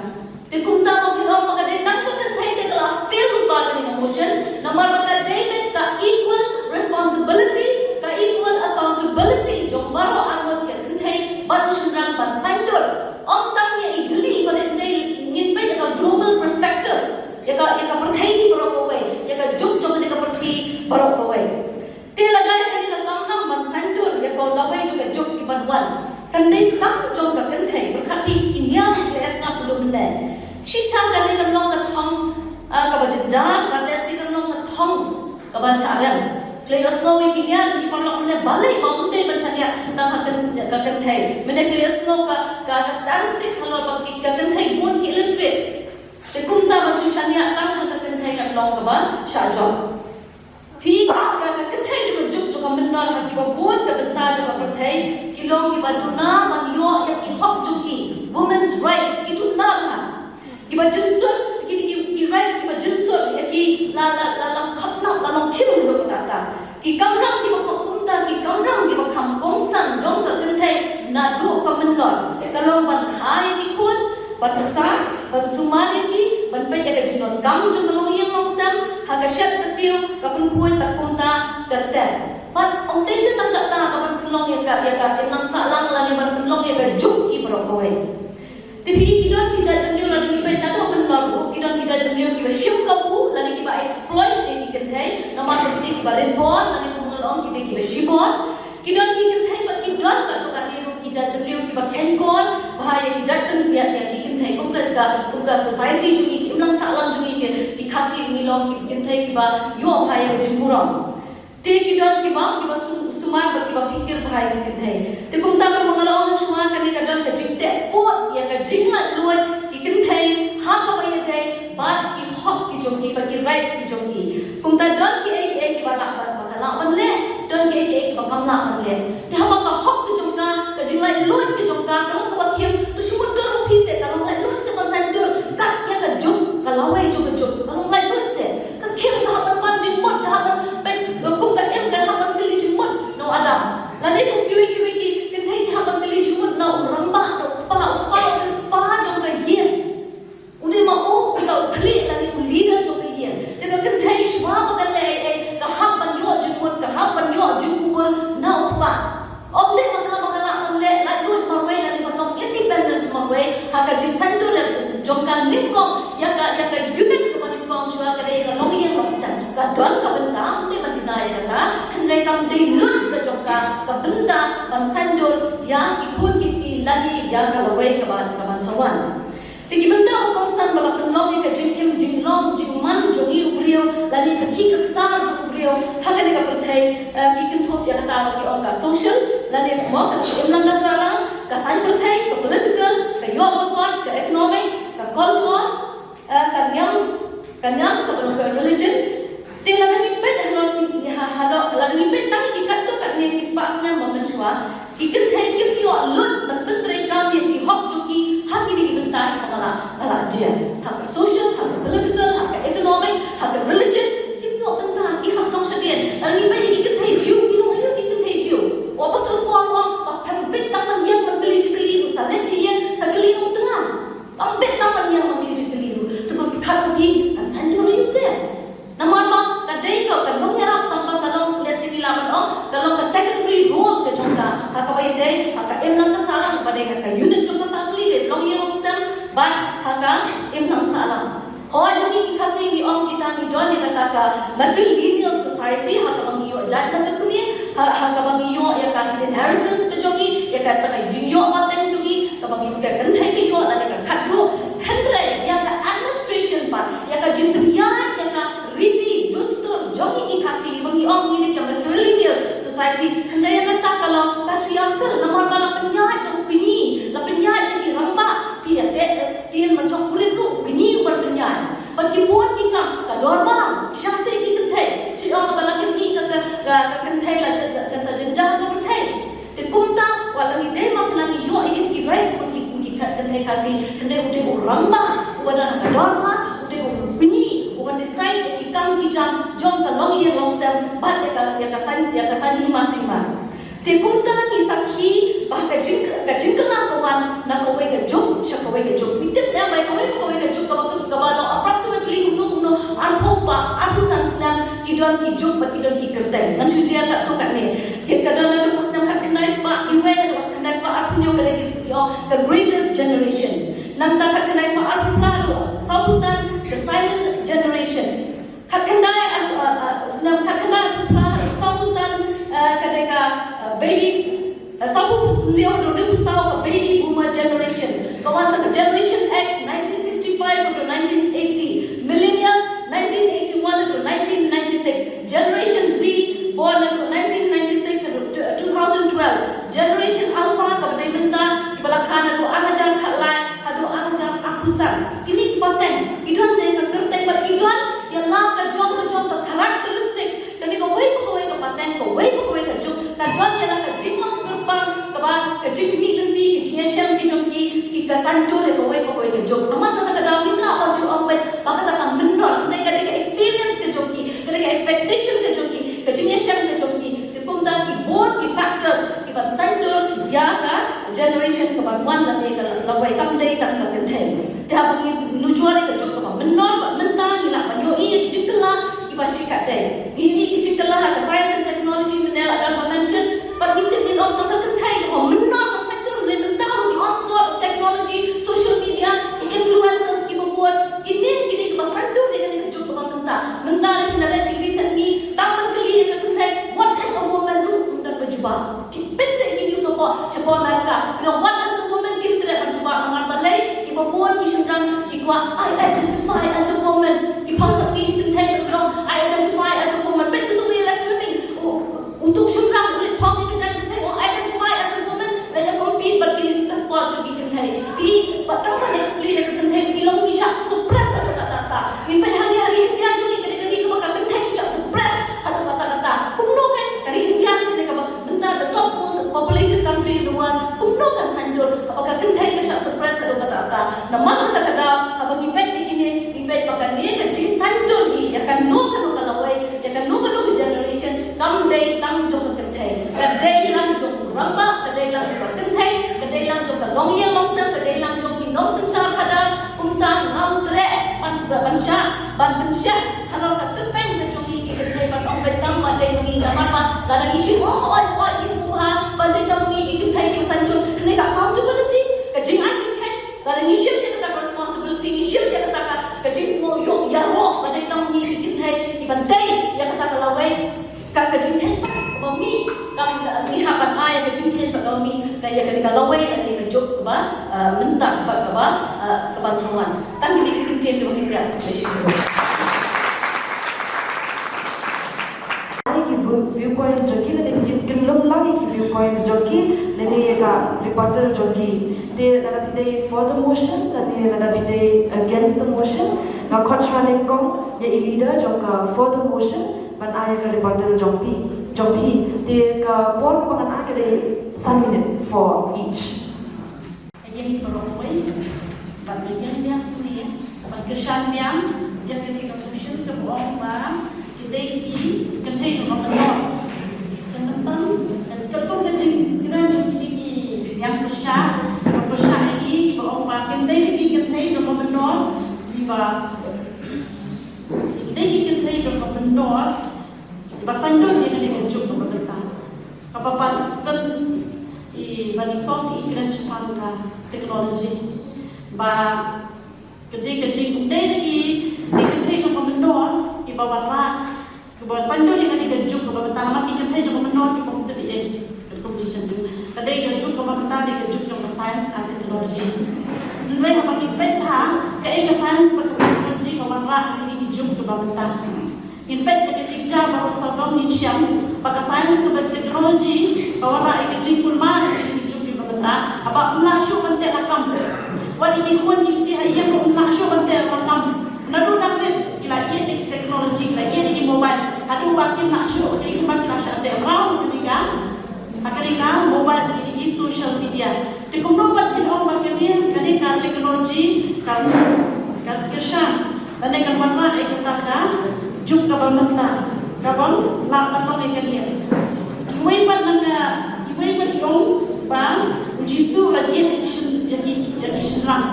Te kumta ma phi ong ba ka dei tang ka kynthei te ka la fail lypa kane ka motion, namar ba ka dei beit ka equal responsibility, ka equal accountability jong baroh arngut ka kynthei bad u shynrang ban saiñdur. Ym tang ïa i jylli ba dei ngin peit ïa ka global perspective. Ïa ka, ïa ka pyrthei baroh kawei, ïa ka juk jong kane ka pyrthei baroh kawei. Te lada ïa kane ka kamram ban saiñdur ïa ka lawei jong ka juk kiban wan, kan dei tang jong ka kynthei, pyrkhat phi ki niam ki la sngap khlem ne. Shisha kane kan long ka thong, ah, kaba jynjar, bad lehse kan long ka thong kaban shah rem. Khlem ïohsngew ïa ki niam jong ki paralok mynne balei ba ym dei ban shaniah tang ha kyn-, ka kynthei. Mynne khlem ïohsngew ka, ka, ka statistics halor ba ki, ka kynthei bun ki illiterate. Te kumta ban shu shaniah tang ha ka kynthei kan long kaba shah jop. Phi ka, ka kynthei jong ka juk jong ka mynnor ha kiba bun ka bynta jong ka pyrthei ki long kiba duna ban ïoh ïa ki hok jong ki, women's right, ki duna bha. Kiba jynsur, ki, ki, ki rights kiba jynsur ïa ki la, la, la long khapnap, la long khim ruh kata. Ki kamram kiba kham kumta, ki kamram kiba kham kongsan jong ka kynthei naduh ka mynnor ka long ban kha ïa ki khun, ban bsa, ban sumar ïa ki, ban peit ïa ka jingdonkam jong ka longïing longsem ha ka shet ka tiew, ka pynkhuid bad kumta ter ter. Bad ym dei tang kata, kaban pynlong ïa ka, ïa ka imlang sahlang lane ban pynlong ïa ka juk ki baroh kawei. Te phi, ki don ki jait bynriew lada ngi peit naduh mynnor ruh, ki don ki jait bynriew kiba shim kabu lane kiba exploit ïa ki kynthei, namar ba ki dei kiba rit bor lane kumba nga la ong ki dei kiba shibor. Ki don ki kynthei bad ki don katto katne ruh ki jait bynriew kiba kheiñ khor bha ïa ki jait bynriew, ïa ki kynthei, kum ka, ka, kum ka society jong ngi, ka imlang sahlang jong ngi, ki, ki Khasi ngi long ki kynthei kiba ïoh bha ïa ka jingburom. Te ki don kiba, kiba sum-, sumar bad kiba phikir bha ïa ki kynthei. Te kumta, kumba nga la ong shuwa, kane ka don ka jingteh pud ïa ka jinglaitluid ki kynthei ha kaba ïadei bad ki hok ki jong ki bad ki rights ki jong ki. Kumta don kiei kiei kiba lah ban, ba ka lah ban leh, don kiei kiei kiba kam lah ban leh. Te haba ka hok ki jong ka, ka jinglaitluid ki jong ka ka long kaba khim, to shu mutdur ma phi seh, ka long laitluid seh ban saiñdur kat ïa ka juk, ka lawei jong ka juk, ka long laitluid seh. Ka khim, ka hap ban pan jingmut, ka hap ban peit, kum ka im, ka hap ban kylli jingmut na u Adam. Lane kum kiwei kiwei ki kynthei ki hap ban kylli jingmut na u rangbah, na u kpa, u kpa, u dei u kpa jong ka ïing. U dei ma u, u dei u khlieh lane u leader jong ka ïing. Te ka kynthei shuwa ba kan leh ei ei, ka hap ban ïoh jingmut, ka hap ban ïoh jingkubur na u kpa. Ym dei ma ka ba ka lah ban leh laitluid marwei lane ban long independent marwei ha ka jingsaiñdur jong ka nyngkong ïa ka, ïa ka unit kaba nyngkong shuwa ka dei ka longïing longsem. Ka don ka bynta, ym dei ban deny ïa kata, hynrei kam dei lut ka jong ka, ka bynta ban saiñdur ïa ki khun ki kti lane ïa ka lawei kaban, kaban sa wan. Te ki bynta ba kongsan ba la pynlong ïa ka jingim jinglong jingman jong ngi u briew lane ka khih ka ksar jong u briew ha kane ka pyrthei, eh, ki kynthup ïa kata ba ki ong ka social lane mo ka imlang ka sahlang, ka saiñ pyrthei, ka political, ka ïoh ka kot, ka economics, ka culture, eh, ka niam, ka niam, ka religion. Te lada ngi peit halor ki, ha, halor, lada ngi peit tang ki katto katne ki spah snem ba mynshuwa, ki kynthei kim ïoh lut ban pyntreikam ïa ki hok jong ki ha kine ki bynta kiba nga la, nga la jia. Ha ka social, ha ka political, ha ka economic, ha ka religion, kim ïoh bynta, ki hap nong shadien. Lada ngi peit ïa ki kynthei Jiw, ki long aïu ki kynthei Jiw? U Apostol Paul u ong ba phim bit tang ban ïeng ban kylli jingkylli ruh, sa leit sha ïing, sa kylli nongtnga. Phim bit tang ban ïeng ban kylli jingkylli ruh. Te ba pyrkhat ruh phi, kan saiñdur aïu te? Namar ba ka dei ka, ka nongïarap tang ba ka long, lehse ngi lah ban ong, ka long ka secondary role ka jong ka. Ha kaba ïadei, ha ka imlang ka sahlang, ba dei ha ka unit jong ka family, ka longïing longsem, bad ha ka imlang sahlang. Hooid, ngi ki Khasi ngi ong kita ngi don ïa kata ka matrilineal society, ha kaba ngi ïoh jait na ka kmie, ha, ha kaba ngi ïoh ïa ka inheritance ka jong ngi, ïa kata ka jingïoh pateng jong ngi, kaba ngi ka kynthei ka ïoh lane ka khadduh. Hynrei ïa ka administration pat, ïa ka jingpynïaid ïa ka riti dustur jong ngi ki Khasi, ba ngi ong ngi dei ka matrilineal society, hynrei ïa kata ka long patriarchal, namar ba la pynïaid ïa u kñi, la pynïaid ïa ki rangbah. Phi ïa teh, eh, ktien mynshuwa kurim ruh, u kñi u ban pynïaid. Bad ki bun ki kam, ka dorbar, shisha ki kynthei. Shu ong ba la kynthei ka, ka, ka, ka kynthei la jin, la, kan sa jynjar ka kynthei. Te kumta, wat la ngi dei ma kane ngi ïoh ïa ki rights ba ngi, ngi ka, kynthei Khasi, hynrei u dei u rangbah, u ba don ha ka dorbar, u dei u kñi, u ban decide ïa ki kam ki jam jong ka longïing longsem, bad ïa ka, ïa ka san, ïa ka san hima sima. Te kumta ngi sakhi ba ka jing, ka jingkylla ka wan na kawei ka juk sha kawei ka juk. Ngi tip ne em ba kawei pa kawei ka juk kaba, kaba long approximately kumno kumno arphew ba arphew san snem ki don ki juk bad ki don ki kyrteng. Ngan shu jia katto katne. Ïa ka don naduh ka snem khatkhyndai spah iwei haduh khatkhyndai spah arphew hynñiew ka dei ki, ki ong ka greatest generation. Nangta khatkhyndai spah arphew phra haduh sawphew san, the silent generation. Khatkhyndai, uh, uh, uh, snem khatkhyndai arphew phra haduh sawphew san, uh, ka dei ka, uh, baby, uh, sawphew hynriew haduh hynriewphew saw ka baby boomer generation. Ka wan sa ka Generation X, nineteen sixty-five haduh nineteen eighty. Millennials, nineteen eighty-one haduh nineteen ninety-six. Generation Z, born haduh nineteen ninety-six haduh two thousand twelve. Generation Alpha, kaba dei mynta, kiba la kha naduh ar hajar khatlai haduh ar hajar arphew san. Kine ki pateng, ki don ne ka kyrteng bad ki don ïa la ka jong ka jong ka characteristics. Kane kawei pa kawei ka pateng, kawei pa kawei ka juk, ka don ïa la ka jinglong kyrpang, kaba ka jingmih lynti, ka jingïashem ki jong ki, ki ka saiñdur ïa kawei pa kawei ka juk. Namar kata ka daw ngim lah ban shu ong beit ba kata ka mynnor, hynrei ka dei ka experience ka jong ki, ka dei ka expectation ka jong ki, ka jingïashem ka jong ki. Te kumta ki bun ki factors ki ban saiñdur ïa ka generation ka ban wan lane ka lawei, kam dei tang ka kynthei. Te haba ngi nujor ïa ka juk kaba mynnor bad mynta ngi lah ban ïohi ïa ki jingkylla kiba shikatdei. Ngi ïohi ki jingkylla ha ka science and technology, mynne la dang ba mention, bad ngi tip ngi ong tang ka kynthei kaba mynnor ban saiñdur, mynne mynta with the onslaught of technology, social media, ki influencers kiba bun, kine kine kiba saiñdur ïa kane ka juk kaba mynta. Mynta lei phi na leit sha ki recent ngi tang ban kylli ïa ka kynthei, what is a woman, ruh ym don ba jubab. Peit seh ïa ki news hapoh, shapoh America. You know, what is a woman? Kim treh ban jubab namar balei kiba bun ki shynrang ki kwah, I identify as a woman. Ki phong sakti ki kynthei bad ki ong, I identify as a woman. Peit kito kiba ïaleh swimming. U, uto u shynrang u leit phong ïa ka jaiñ kynthei, u ong, I identify as a woman. La ïa compete bad ki ka sport jong ki kynthei. Ki pat tang ban explain ïa ka kynthei, ki long ki shah suppress haduh katta katta. Ngi peit ha ri, ha ri India jong ngi, ka dei ka ri kaba ka kynthei ki shah suppress haduh katta katta. Kumno peit ka ri India, ka dei kaba mynta the top most populated country in the world, kumno kan saiñdur haba ka kynthei ka shah suppress haduh katta katta? Namar kata ka daw haba ngi peit ïa kine, ngi peit ba kane ka jingsaiñdur hi ïa kano kano ka lawei, ïa kano kano ka generation, kam dei tang jong ka kynthei. Ka dei lang jong u rangbah, ka dei lang jong ka kynthei, ka dei lang jong ka longïing longsem, ka dei lang jong ki nongsynshar khadar. Kumta ngam treh ban, ban shah, ban pynshah halor ka kyrpeng ka jong ngi ki kynthei ban ong beit tang ba dei ma ngi, namar ba lada ngi shim, oh, oi, oi, ngi sngewbha ba dei tang ma ngi ki kynthei kiba saiñdur. Kane ka accountability, ka jingai jingkheiñ, lada ngi shim ïa kata ka responsibility, ngi shim ïa kata ka, ka jingsngew ïoh ïaroh ba dei tang ma ngi ki kynthei kiban tei ïa kata ka lawei, ka, ka jingkheiñ ba ma ngi, ka, ngi hap ban ai ka jingkheiñ ba ma ngi, ka ïa ka, ka lawei lane ka juk kaba, eh, mynta bad kaba, eh, kaban sa wan. Tang kine ki kyntien kiba ngi pdiang. Ai ki view, viewpoints jong ki lane ki kyllum lang ïa ki viewpoints jong ki lane ïa ka rebuttal jong ki. Te lada phi dei for the motion lane lada phi dei against the motion, nga khot shuwa nyngkong ïa i leader jong ka for the motion ban ai ïa ka rebuttal jong phi, jong phi. Te ka por kaba ngan ai ka dei san minit for each. Ïa ngi baroh kawei, ban ïeng biang kane, ban kyrshan biang ïa kane ka motion kaba ong ba ki dei ki kynthei jong ka mynnor. Te mynta katkum ka jingkren jong kine ki nongpyrshah, ba pyrshah ïa ngi, kiba ong ba kim dei ki kynthei jong ka mynnor, kiba dei ki kynthei jong ka mynnor kiba saiñdur ïa kane ka juk kaba mynta. Kaba participant i ba nyngkong i kren shaphang ka technology ba Ka dei ka jing, dei na ki, dei ka dei jong ka mynnor kiba wanrah, kiba saiñdur ïa kane ka juk kaba mynta, namar ki kynthei jong ka mynnor ki bym tip ei ei. Ka kum jingshah jing. Ka dei ka juk kaba mynta, dei ka juk jong ka science and technology. Hynrei haba ngi peit ha kaei ka science bad ka technology ka wanrah ha kine ki juk kiba mynta, ngin peit ïa ka jingjia baroh sawdong, ngin shem ba ka science bad technology ka wanrah ïa ka jingkulmar ha kine ki juk kiba mynta. Haba ym lah shuh ban teh lakam, wat ïa ki khun ki kti ha ïing ruh ym lah shuh ban teh lakam. Naduh dang dep ki la ïeit ïa ki technology, ki la ïeit ïa ki mobile, haduh ba kim lah shuh, ki, kumba ki la shah teh mraw ha kane ka, ha kane ka mobile, ha kine ki social media. Te kumno pat phin ong ba kane, kane ka technology ka, ka kyrshan lane kan wanrah ïa kata ka juk kaba mynta kaba lah ban long ïa kane. Iwei pat na ka, iwei pat i ong ba U Jisu u la jied ïa ki syn-, ïa ki, ïa ki shynrang,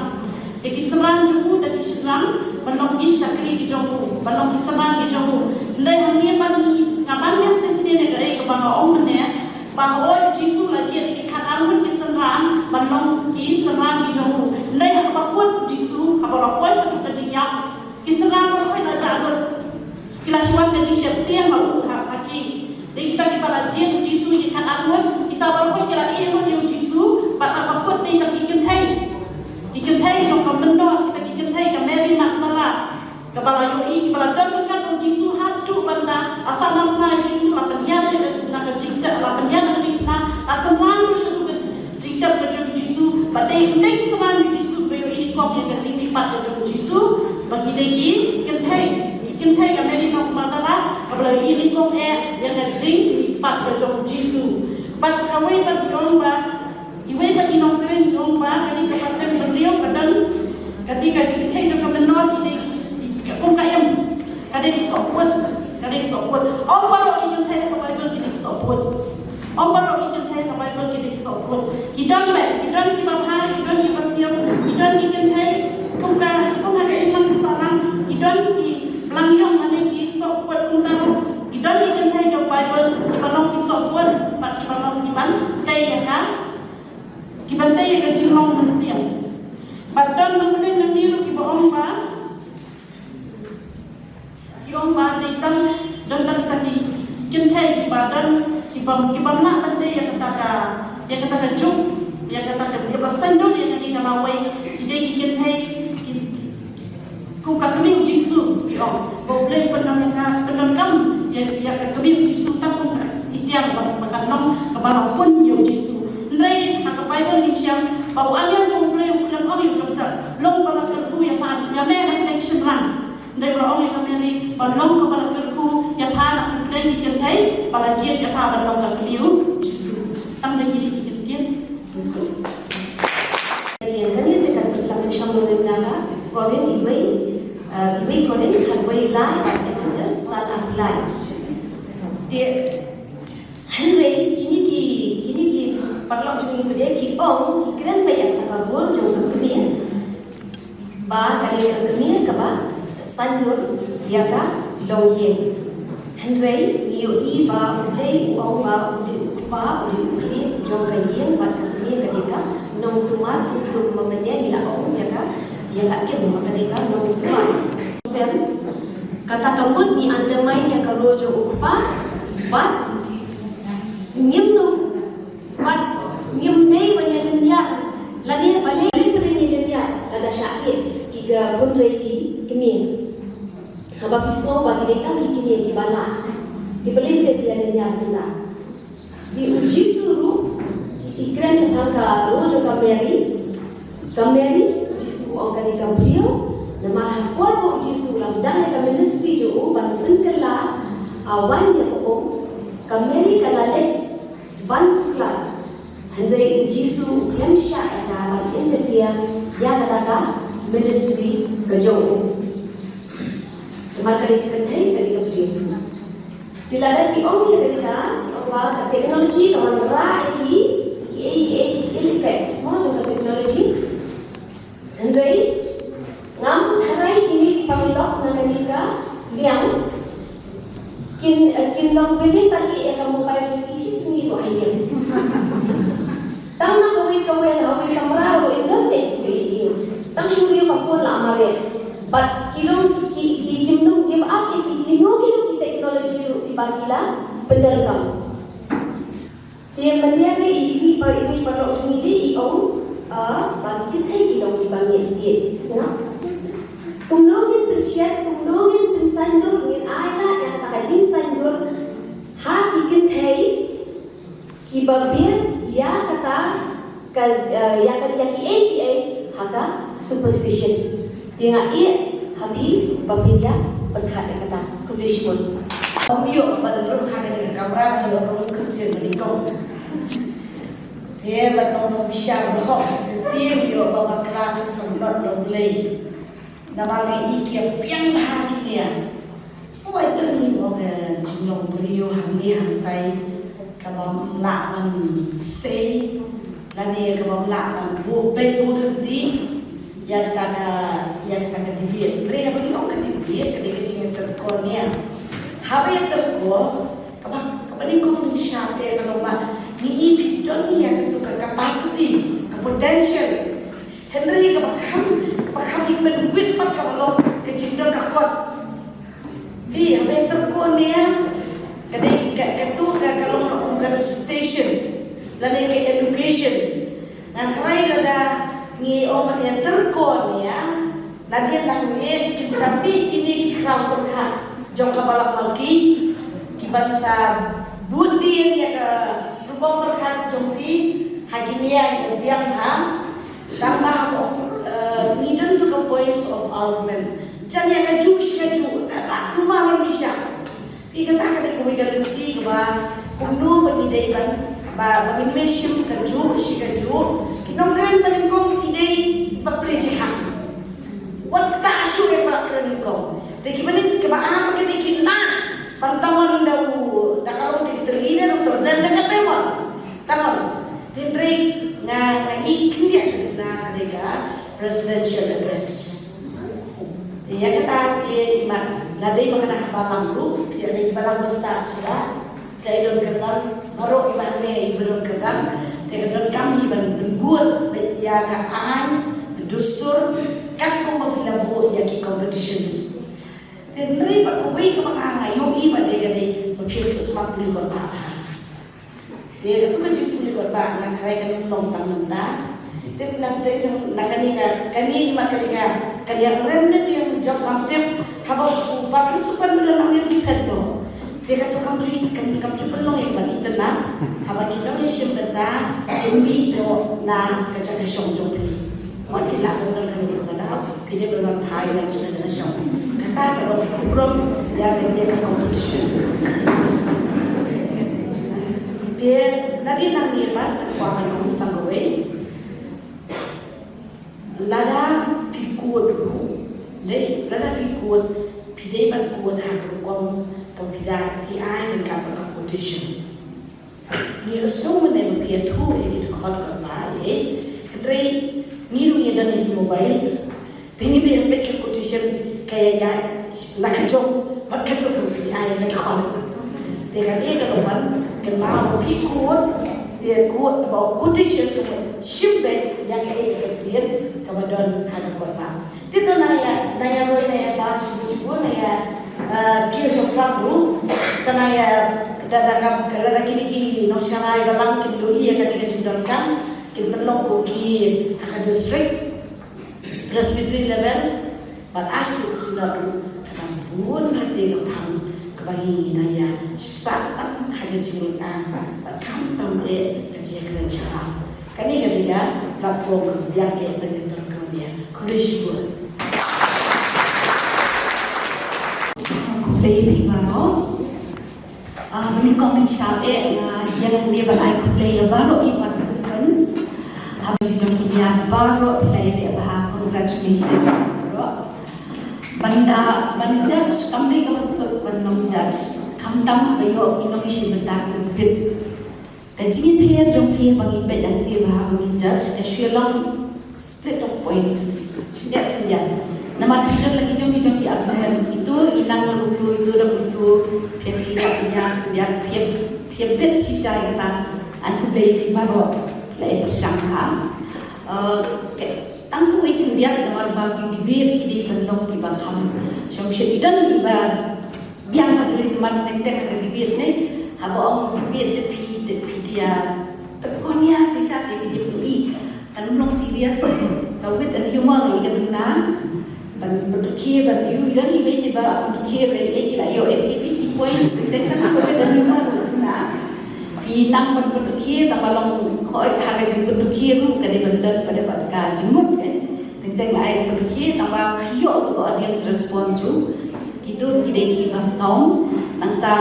ïa ki synran jong u, da ki shynrang ban long ki shakri ki jong u, ban long ki synran ki jong u. Hynrei hangne pat ngi, nga ban ïa shisien ïa kaei kaba nga ong mynne, ba hooid U Jisu u la jied ïa ki khatar ngut ki synran ban long ki synran ki jong u. Hynrei haba kut U Jisu, haba la poi sha ka jingïap, ki synran baroh la jah lut. Ki la shu wan ka jingsheptieng ha u, ha, ha ki. Dei kita kiba la jied U Jisu ïa ki khatar ngut, kita baroh ki la ïeh lut ïa U Jisu, bad haba kut dei tang ki kynthei, ki kynthei jong ka mynnor, kita ki kynthei ka Mary Magdala, kaba la ïohi, kaba la don ryngkat bad U Jisu haduh ban da, la sahnarphna ïa U Jisu, la pynhiar na ka jingtep, la pynhiar na ka jingtep, la sahnarphna ïa ka jingtep ka jong U Jisu, ba dei, ym dei ki synran U Jisu ba ïohi nyngkong ïa ka jingmihpat ka jong U Jisu, ba ki dei ki kynthei, ki kynthei ka Mary Magdala, kaba la ïohi nyngkong eh ïa ka jingmihpat ka jong U Jisu. Bad kawei pat i ong ba, iwei pat i nongkren i ong ba, kane ka pateng briew ka don, kane ka jingtheng jong ka mynnor ki dei, ka kum ka im, ka dei ki sohput, ka dei ki sohput. Ym baroh ki kynthei ka Baibl ki dei ki sohput. Ym baroh ki kynthei ka Baibl ki dei ki sohput. Ki don beit, ki don kiba bha, ki don kiba sniew, ki don ki kynthei kum ka, kum ha ka imlang ka sahlang, ki don ki blang ïong lane ki sohput kumta ruh. Ki don ki kynthei ka Baibl kiba long ki sohput, bad kiba long kiban tei ïa ka, kiban tei ïa ka jinglong mynsiem. Bad don nongpynim nangne ruh kiba ong ba, ki ong ba dei tang, don tang kita ki kynthei kiba don, kiba, kibym lah ban tei ïa kata ka, ïa kata ka juk, ïa kata ka, kiba saiñdur ïa kane ka lawei, ki dei ki kynthei, ki, ki, kum ka kmie U Jisu, ki ong. Ba U Blei u pyndonkam, pyndonkam ïa, ïa ka kmie U Jisu tang kum ka itiar ba, ba kan long kaba la pun ïa U Jisu. Hynrei ha ka Baibl ngin shem ba u angel jong U Blei u khlem ong ïa u Joseph, long ba la kyrkhu ïa pha, ïa me na pdeng shynrang. Hynrei u la ong ïa ka Mary ba long kaba la kyrkhu ïa pha na pdeng ki kynthei, ba la jied ïa pha ban long ka kmie U Jisu. Tang da kine ki kyntien. Ïa kane te ka la pynshong nongrim na ka Korinth iwei, eh, iwei Korinth khatwei lai bad Ephesus san arphew lai. Te hynrei kine ki, kine ki paralok jong ngi pat ki ong, ki kren beit ïa kata ka role jong ka kmie. Ba ka dei ka kmie kaba saiñdur ïa ka longïing. Hynrei ngi ïohi ba U Blei u ong ba u dei u kpa, u dei u khlieh jong ka ïing, bad ka kmie ka dei ka nongsumar, kumto kumba mynne ngi la ong ïa ka, ïa ka im ba ka dei ka nongsumar. Sem, kata ka mut ngi undermine ïa ka role jong u kpa, bad ngim nang Bad ngim dei ban ïa lynñiar, lane balei, balei ngin lynñiar lada shah ïeh ki ka khun rei ki kmie. Haba phi sngew ba ki dei tang ki kmie kiba lah, te balei, balei phi ïa lynñiar kumta? Te U Jisu ruh i kren shaphang ka role jong ka Mary. Ka Mary, U Jisu u ong ka dei ka briew. Namar ha por ba U Jisu u la sdang ïa ka ministry jong u ban pynkylla, ah, waiñ ïa ka um, ka Mary ka la leit ban tuklar. Hynrei U Jisu u khlem shah ïa ka ban interfere ïa kata ka ministry ka jong u. Namar ka dei ka kynthei, ka dei ka briew. Te lada ki ong ïa kane ka, ki ong ba ka technology ka wanrah ïa ki, ki, ki, ki ill effects mo jong ka technology. Hynrei ngam tharai kine ki paralok na kane ka liang kin, eh, kin long willing ban ïeh ïa ka mobile jong ki shisngi ruh ha ïing. Tang na kawei kawei, na kawei kamra ruh kin don beit ki ïing. Tang shu riew ka phone la mare. Bad ki long ki, ki, ki, kim long give up ïa ki, kino kino ki technology ruh kiba ki la pyndonkam. Te mynta ka i, i, i, i, i, paralok jong ngi te i ong, ah, ba ki kynthei ki long kiba ngeit, ngeit, sngap. Kumno ngin pynshet, kumno ngin pynsaindur, ngin ai lad ïa kata ka jingsaiñdur ha ki kynthei kiba base ïa kata ka, eh, ïa ka, ïa kiei kiei ha ka superstition. Te nga ïeh ha phi ba phin ïa pyrkhat ïa kata. Khublei shibun. Ym ïoh ban rung ha kane ka kamra, ïoh rung ka sien ba nyngkong. Te ban nong nong bishar ba hok, te te ïoh ba bakla ka song dot nong Blei. Namar ngi i ki ïa biang bha ki nia. Wai tang ngi ong ka jinglong briew hangne hangtai, ka bym lah ban sei, lane ka bym lah ban buh beit buh lynti ïa kata ka, ïa kata ka debate. Hynrei haba ngi ong ka debate, ka dei ka jingïatyrko nia. Haba ïatyrko, kaba, kaba nyngkong ngi shah te ka long ba ngi i phi don ïa katu ka capacity, ka potential. Hynrei kaba kham, kaba kham i pynwit pat kaba long ka jingdon ka kot. Phi, haba ïatyrko nia, ka dei ka, katu ka, ka long na kum ka station lane ka education. Nga tharai lada ngi ong ban ïatyrko nia, nadien dang ïa kin sa mih kine ki khraw pyrkhat jong ka Balang Malki, ki ban sa bud dien ïa ka rukom pyrkhat jong phi ha ki nia ïa biang bha. Tang ba mo, eh, ngi don tu ka points of argument. Jan ïa kajuh shi kajuh, ta la kumar ngi sha. Phi kata ka dei kawei ka lynti kaba kumno ba ngi dei ban, ba, ba ngin mih shim kajuh shi kajuh. Ki nongkren ba nyngkong ngi dei ba pynleit jingkhang. Wat kata shu ïa ba kren nyngkong. Te ki ba nyngkong kaba ar ba ki dei ki na ban tang wan da u, da ka long ki tyrli ne u tyrden da ka pemon. Tang wan. Hynrei nga, nga i khyndiat na ka dei ka presidential address. Te ïa kata te i mat la dei ba ka na ha balang ruh, ïa dei balang ba start shuwa. Te i don kyrdan baroh i ba ne i ba don kyrdan. Te ka don kam i ban pynbud ïa ka aiñ, ka dustur, katkum ba phi la buh ïa ki competitions. Te hynrei ba kawei kaba nga ïohi ba dei ka dei ba phi smat pule kot ba. Te katu ka jingpule kot ba nga tharai ka long tang mynta. Te na pdeng jong na kane ka, kane i mat kane ka, ka liang rem ne ka liang jong ngam tip haba u participant ba don nang ïa depend noh. Te katu kam ju, kam, kam ju pynlong ïa ban itynnad haba ki nong ïa shim bynta, ki mih noh na ka jaka shong jong phi. Wat ki lah ban don kano kano ka daw, phi dei ban wan phai ïa ka jaka shong. Kata ka long ka burom ïa ka, ïa ka competition. Te na dei nangne pat nga kwah ban ong sa kawei. Lada phi kut ruh, dei, lada phi kut, phi dei ban kut ha ka rukom kaba phi da, phi ai ryngkat bad ka quotation. Ngi ïohsngew mynne ba phi ïathuh ïa ki dkhot kot ba, eh, hynrei ngi ruh ngi don ïa ki mobile. Te ngi dei ban peit ki quotation ka ïa ïa na ka jong bad kato kaba phi ai na ka dkhot. Te ka dei ka long ban kynmaw ba phi kut, te kut ba quotation ka shim beit ïa kaei ka ktien kaba don ha ka kot ba. Te to nang ïa, nang ïa roi, nang ïa ba shibun shibun, nang ïa, eh, kiew shaphrang ruh. Sa nang ïa da, da kam, da, da kine ki nongshakri balang kin ïohi ïa kane ka jingdonkam, kin pynlong ko ki ha ka district, presbytery level, bad ha ka synod ruh, ka dang bun ha te ka phang kaba ngi nang ïa sah tang ha ka jingïaid, bad khamtam eh ka jingïakren shaphang. Kane ka dei ka platform kaba biang eh ban ïatur kane. Khublei shibun. Khublei phi baroh. Ah, mynnyngkong ngi shah eh nga ïa ngi ban ai khublei ïa baroh ki participants. Haba ki jong ki nia baroh phi la ïa leh bha, congratulations baroh. Ban da, ban judge kam dei kaba suk ban long judge. Khamtam haba ïoh ki nongïashim bynta ki bit. Ka jingïapher jong phi ba ngi peit ïa phi ba ha ba ngi judge ka shu long split of points. Khyndiat khyndiat. Namar phi don la ki jong ki jong ki arguments, itu i nang la utu, itu la utu. Phi phi ïa phi ïa khyndiat phi phi peit shisha ïa kata. Ai khublei ïa phi baroh la ïa pyrshang ha. Eh, ka, Tang kawei khyndiat namar ba ki debate ki dei ban long kiba kham shongshit. Don kiba biang ha debate namar teng teng ha ka debate ne, haba ong debate te phi te phi dia te konia shisha te phi dia phi i kan long serious. Ka wit and humor ngi ka duna ban ban khie ban yu don i wei te ba ban khie ba i ki la yo e ki points teng teng ka wit and humor na. Phi nang ban pyndonkam tang ba long hoi ha ka jingpyndonkam ruh ka dei ban don pat ka jingmut kan. Teng teng ai pyndonkam tang ba phi ïoh tu audience response ruh. Kitu ki dei kiba kong nangta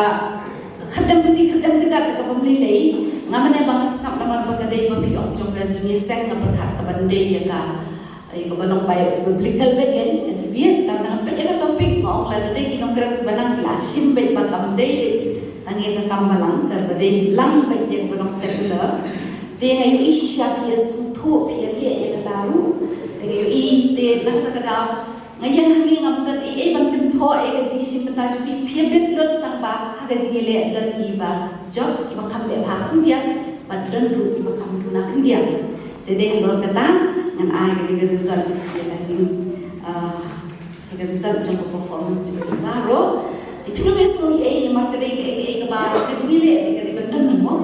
ka khyrdem pynti khyrdem ka jait ka bym lei lei. Nga mane ba nga sngap namar ba ka dei ba phi ong jong ka jingïaseng nga pyrkhat ka ban dei ïa ka Ai ka ba long bai biblical bad kan ka debate tang tang peit ïa ka topic ma ong lada dei ki nongkren ba nang ki la shim bad ba kam dei bad tang ïa ka kam balang ka ba dei lang bad ïa ka ba long secular. Te nga ïohi shisha phi ïa sngewthuh phi ïa leh ïa kata ruh. Te nga ïohi te na kata ka daw nga ïeng hangne ngam don ei ei ban pynthoh ïa ka jingïashim bynta jong phi phi ïa bit lut tang ba ha ka jingïaleh don kiba jop kiba kham leh bha khyndiat bad don ruh kiba kham duna khyndiat. Te dei halor kata ngan ai kane ka result ïa ka jing, ah, ïa ka result jong ka performance jong phi baroh. Te phin ym ïasngewthuh ei namar ka dei kaei kaei kaba ka jingïaleh te ka dei ban don mo.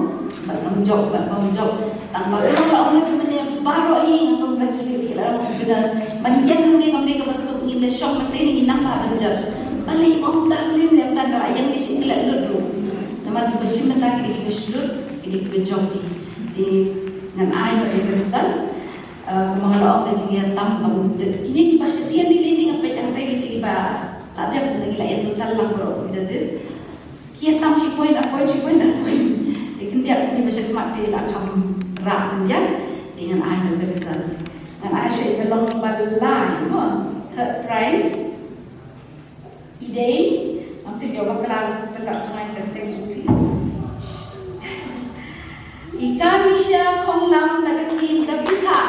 Bad bym jop bad bym jop. Tang ba kumba la ong lem mynne baroh hi nga congratulate phi la long winners. Ban ïeng hangne kam dei kaba suk ngin da shong mynta ngin nang ba ban judge. Balei ong tang lem lem tang da la ïeng ki shu ki la lut ruh. Namar kiba shim mynta ki dei kiba shu lut ki dei kiba jop hi. Te ngan ai noh ïa ka result. Kumba nga la ong ka jingïatam ba un dei kine kiba shu tieng lei lei nga peit tang tei kine kiba la dep na ngi la ïa total lang baroh ki judges. Ki ïatam shi point ar point shi point ar point. Te khyndiat kine ba shu khmat te la kham rah khyndiat. Te ngan ai noh ka result. Ngan ai shuh ïa ka long ba lai mo. Third prize. I dei, ngam tip ïa u bakla ba spell out jong nga ïa ka kyrteng jong phi. I Kanisha Khonglam na ka team ka Bitha.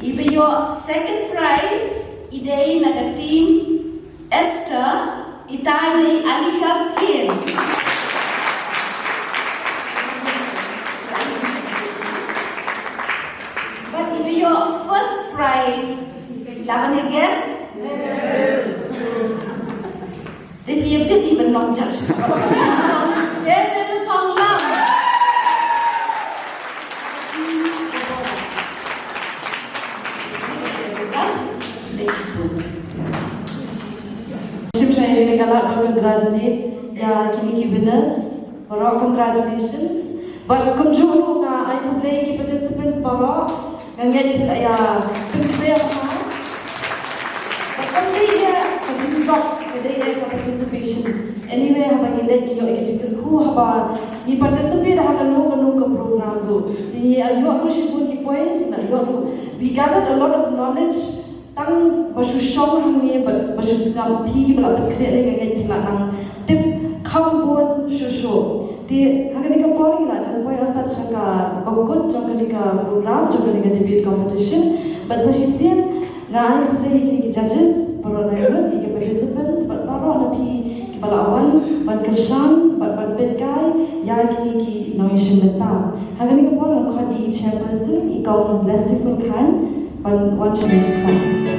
Iba ïoh second prize i dei na ka team Esther, itai dei Alisha Skin. Bad iba ïoh first prize, la ban ïa guess? Te phi ïa peit i ban long judge. Daniel Khonglam. Shim shai ïa ka lad ban congratulate ïa kine ki winners. Baroh congratulations. Bad kumjuh ruh nga ai khublei ki participants baroh. Nga ngeit phi la ïa pyntrei bha. Bad kam dei ïa ka jingjop ka dei ïa ka participation. Anyway haba ngi leit ngi ïoh ïa ka jingkyrkhu haba ngi participate ha kano kano ka program ruh. Te ngi ïa ïoh ruh shibun ki points ngi la ïoh ruh. We gathered a lot of knowledge. Tang ba shu shong hangne bad ba shu sngap phi kiba la pynkhreh lei nga ngeit phi la nang tip kham bun shuh shuh. Te ha kane ka por ngi la jan poi artat sha kaba kut jong kane ka program jong kane ka debate competition. Bad sa shisien nga ai khublei ïa kine ki judges baroh na ïa ki participants bad baroh na phi kiba la wan ban kyrshan bad ban peit kai ïa kine ki nongïashim bynta. Ha kane ka por nga khot ïa i chairperson i Kong Blessed Khan ban wan shim bynta.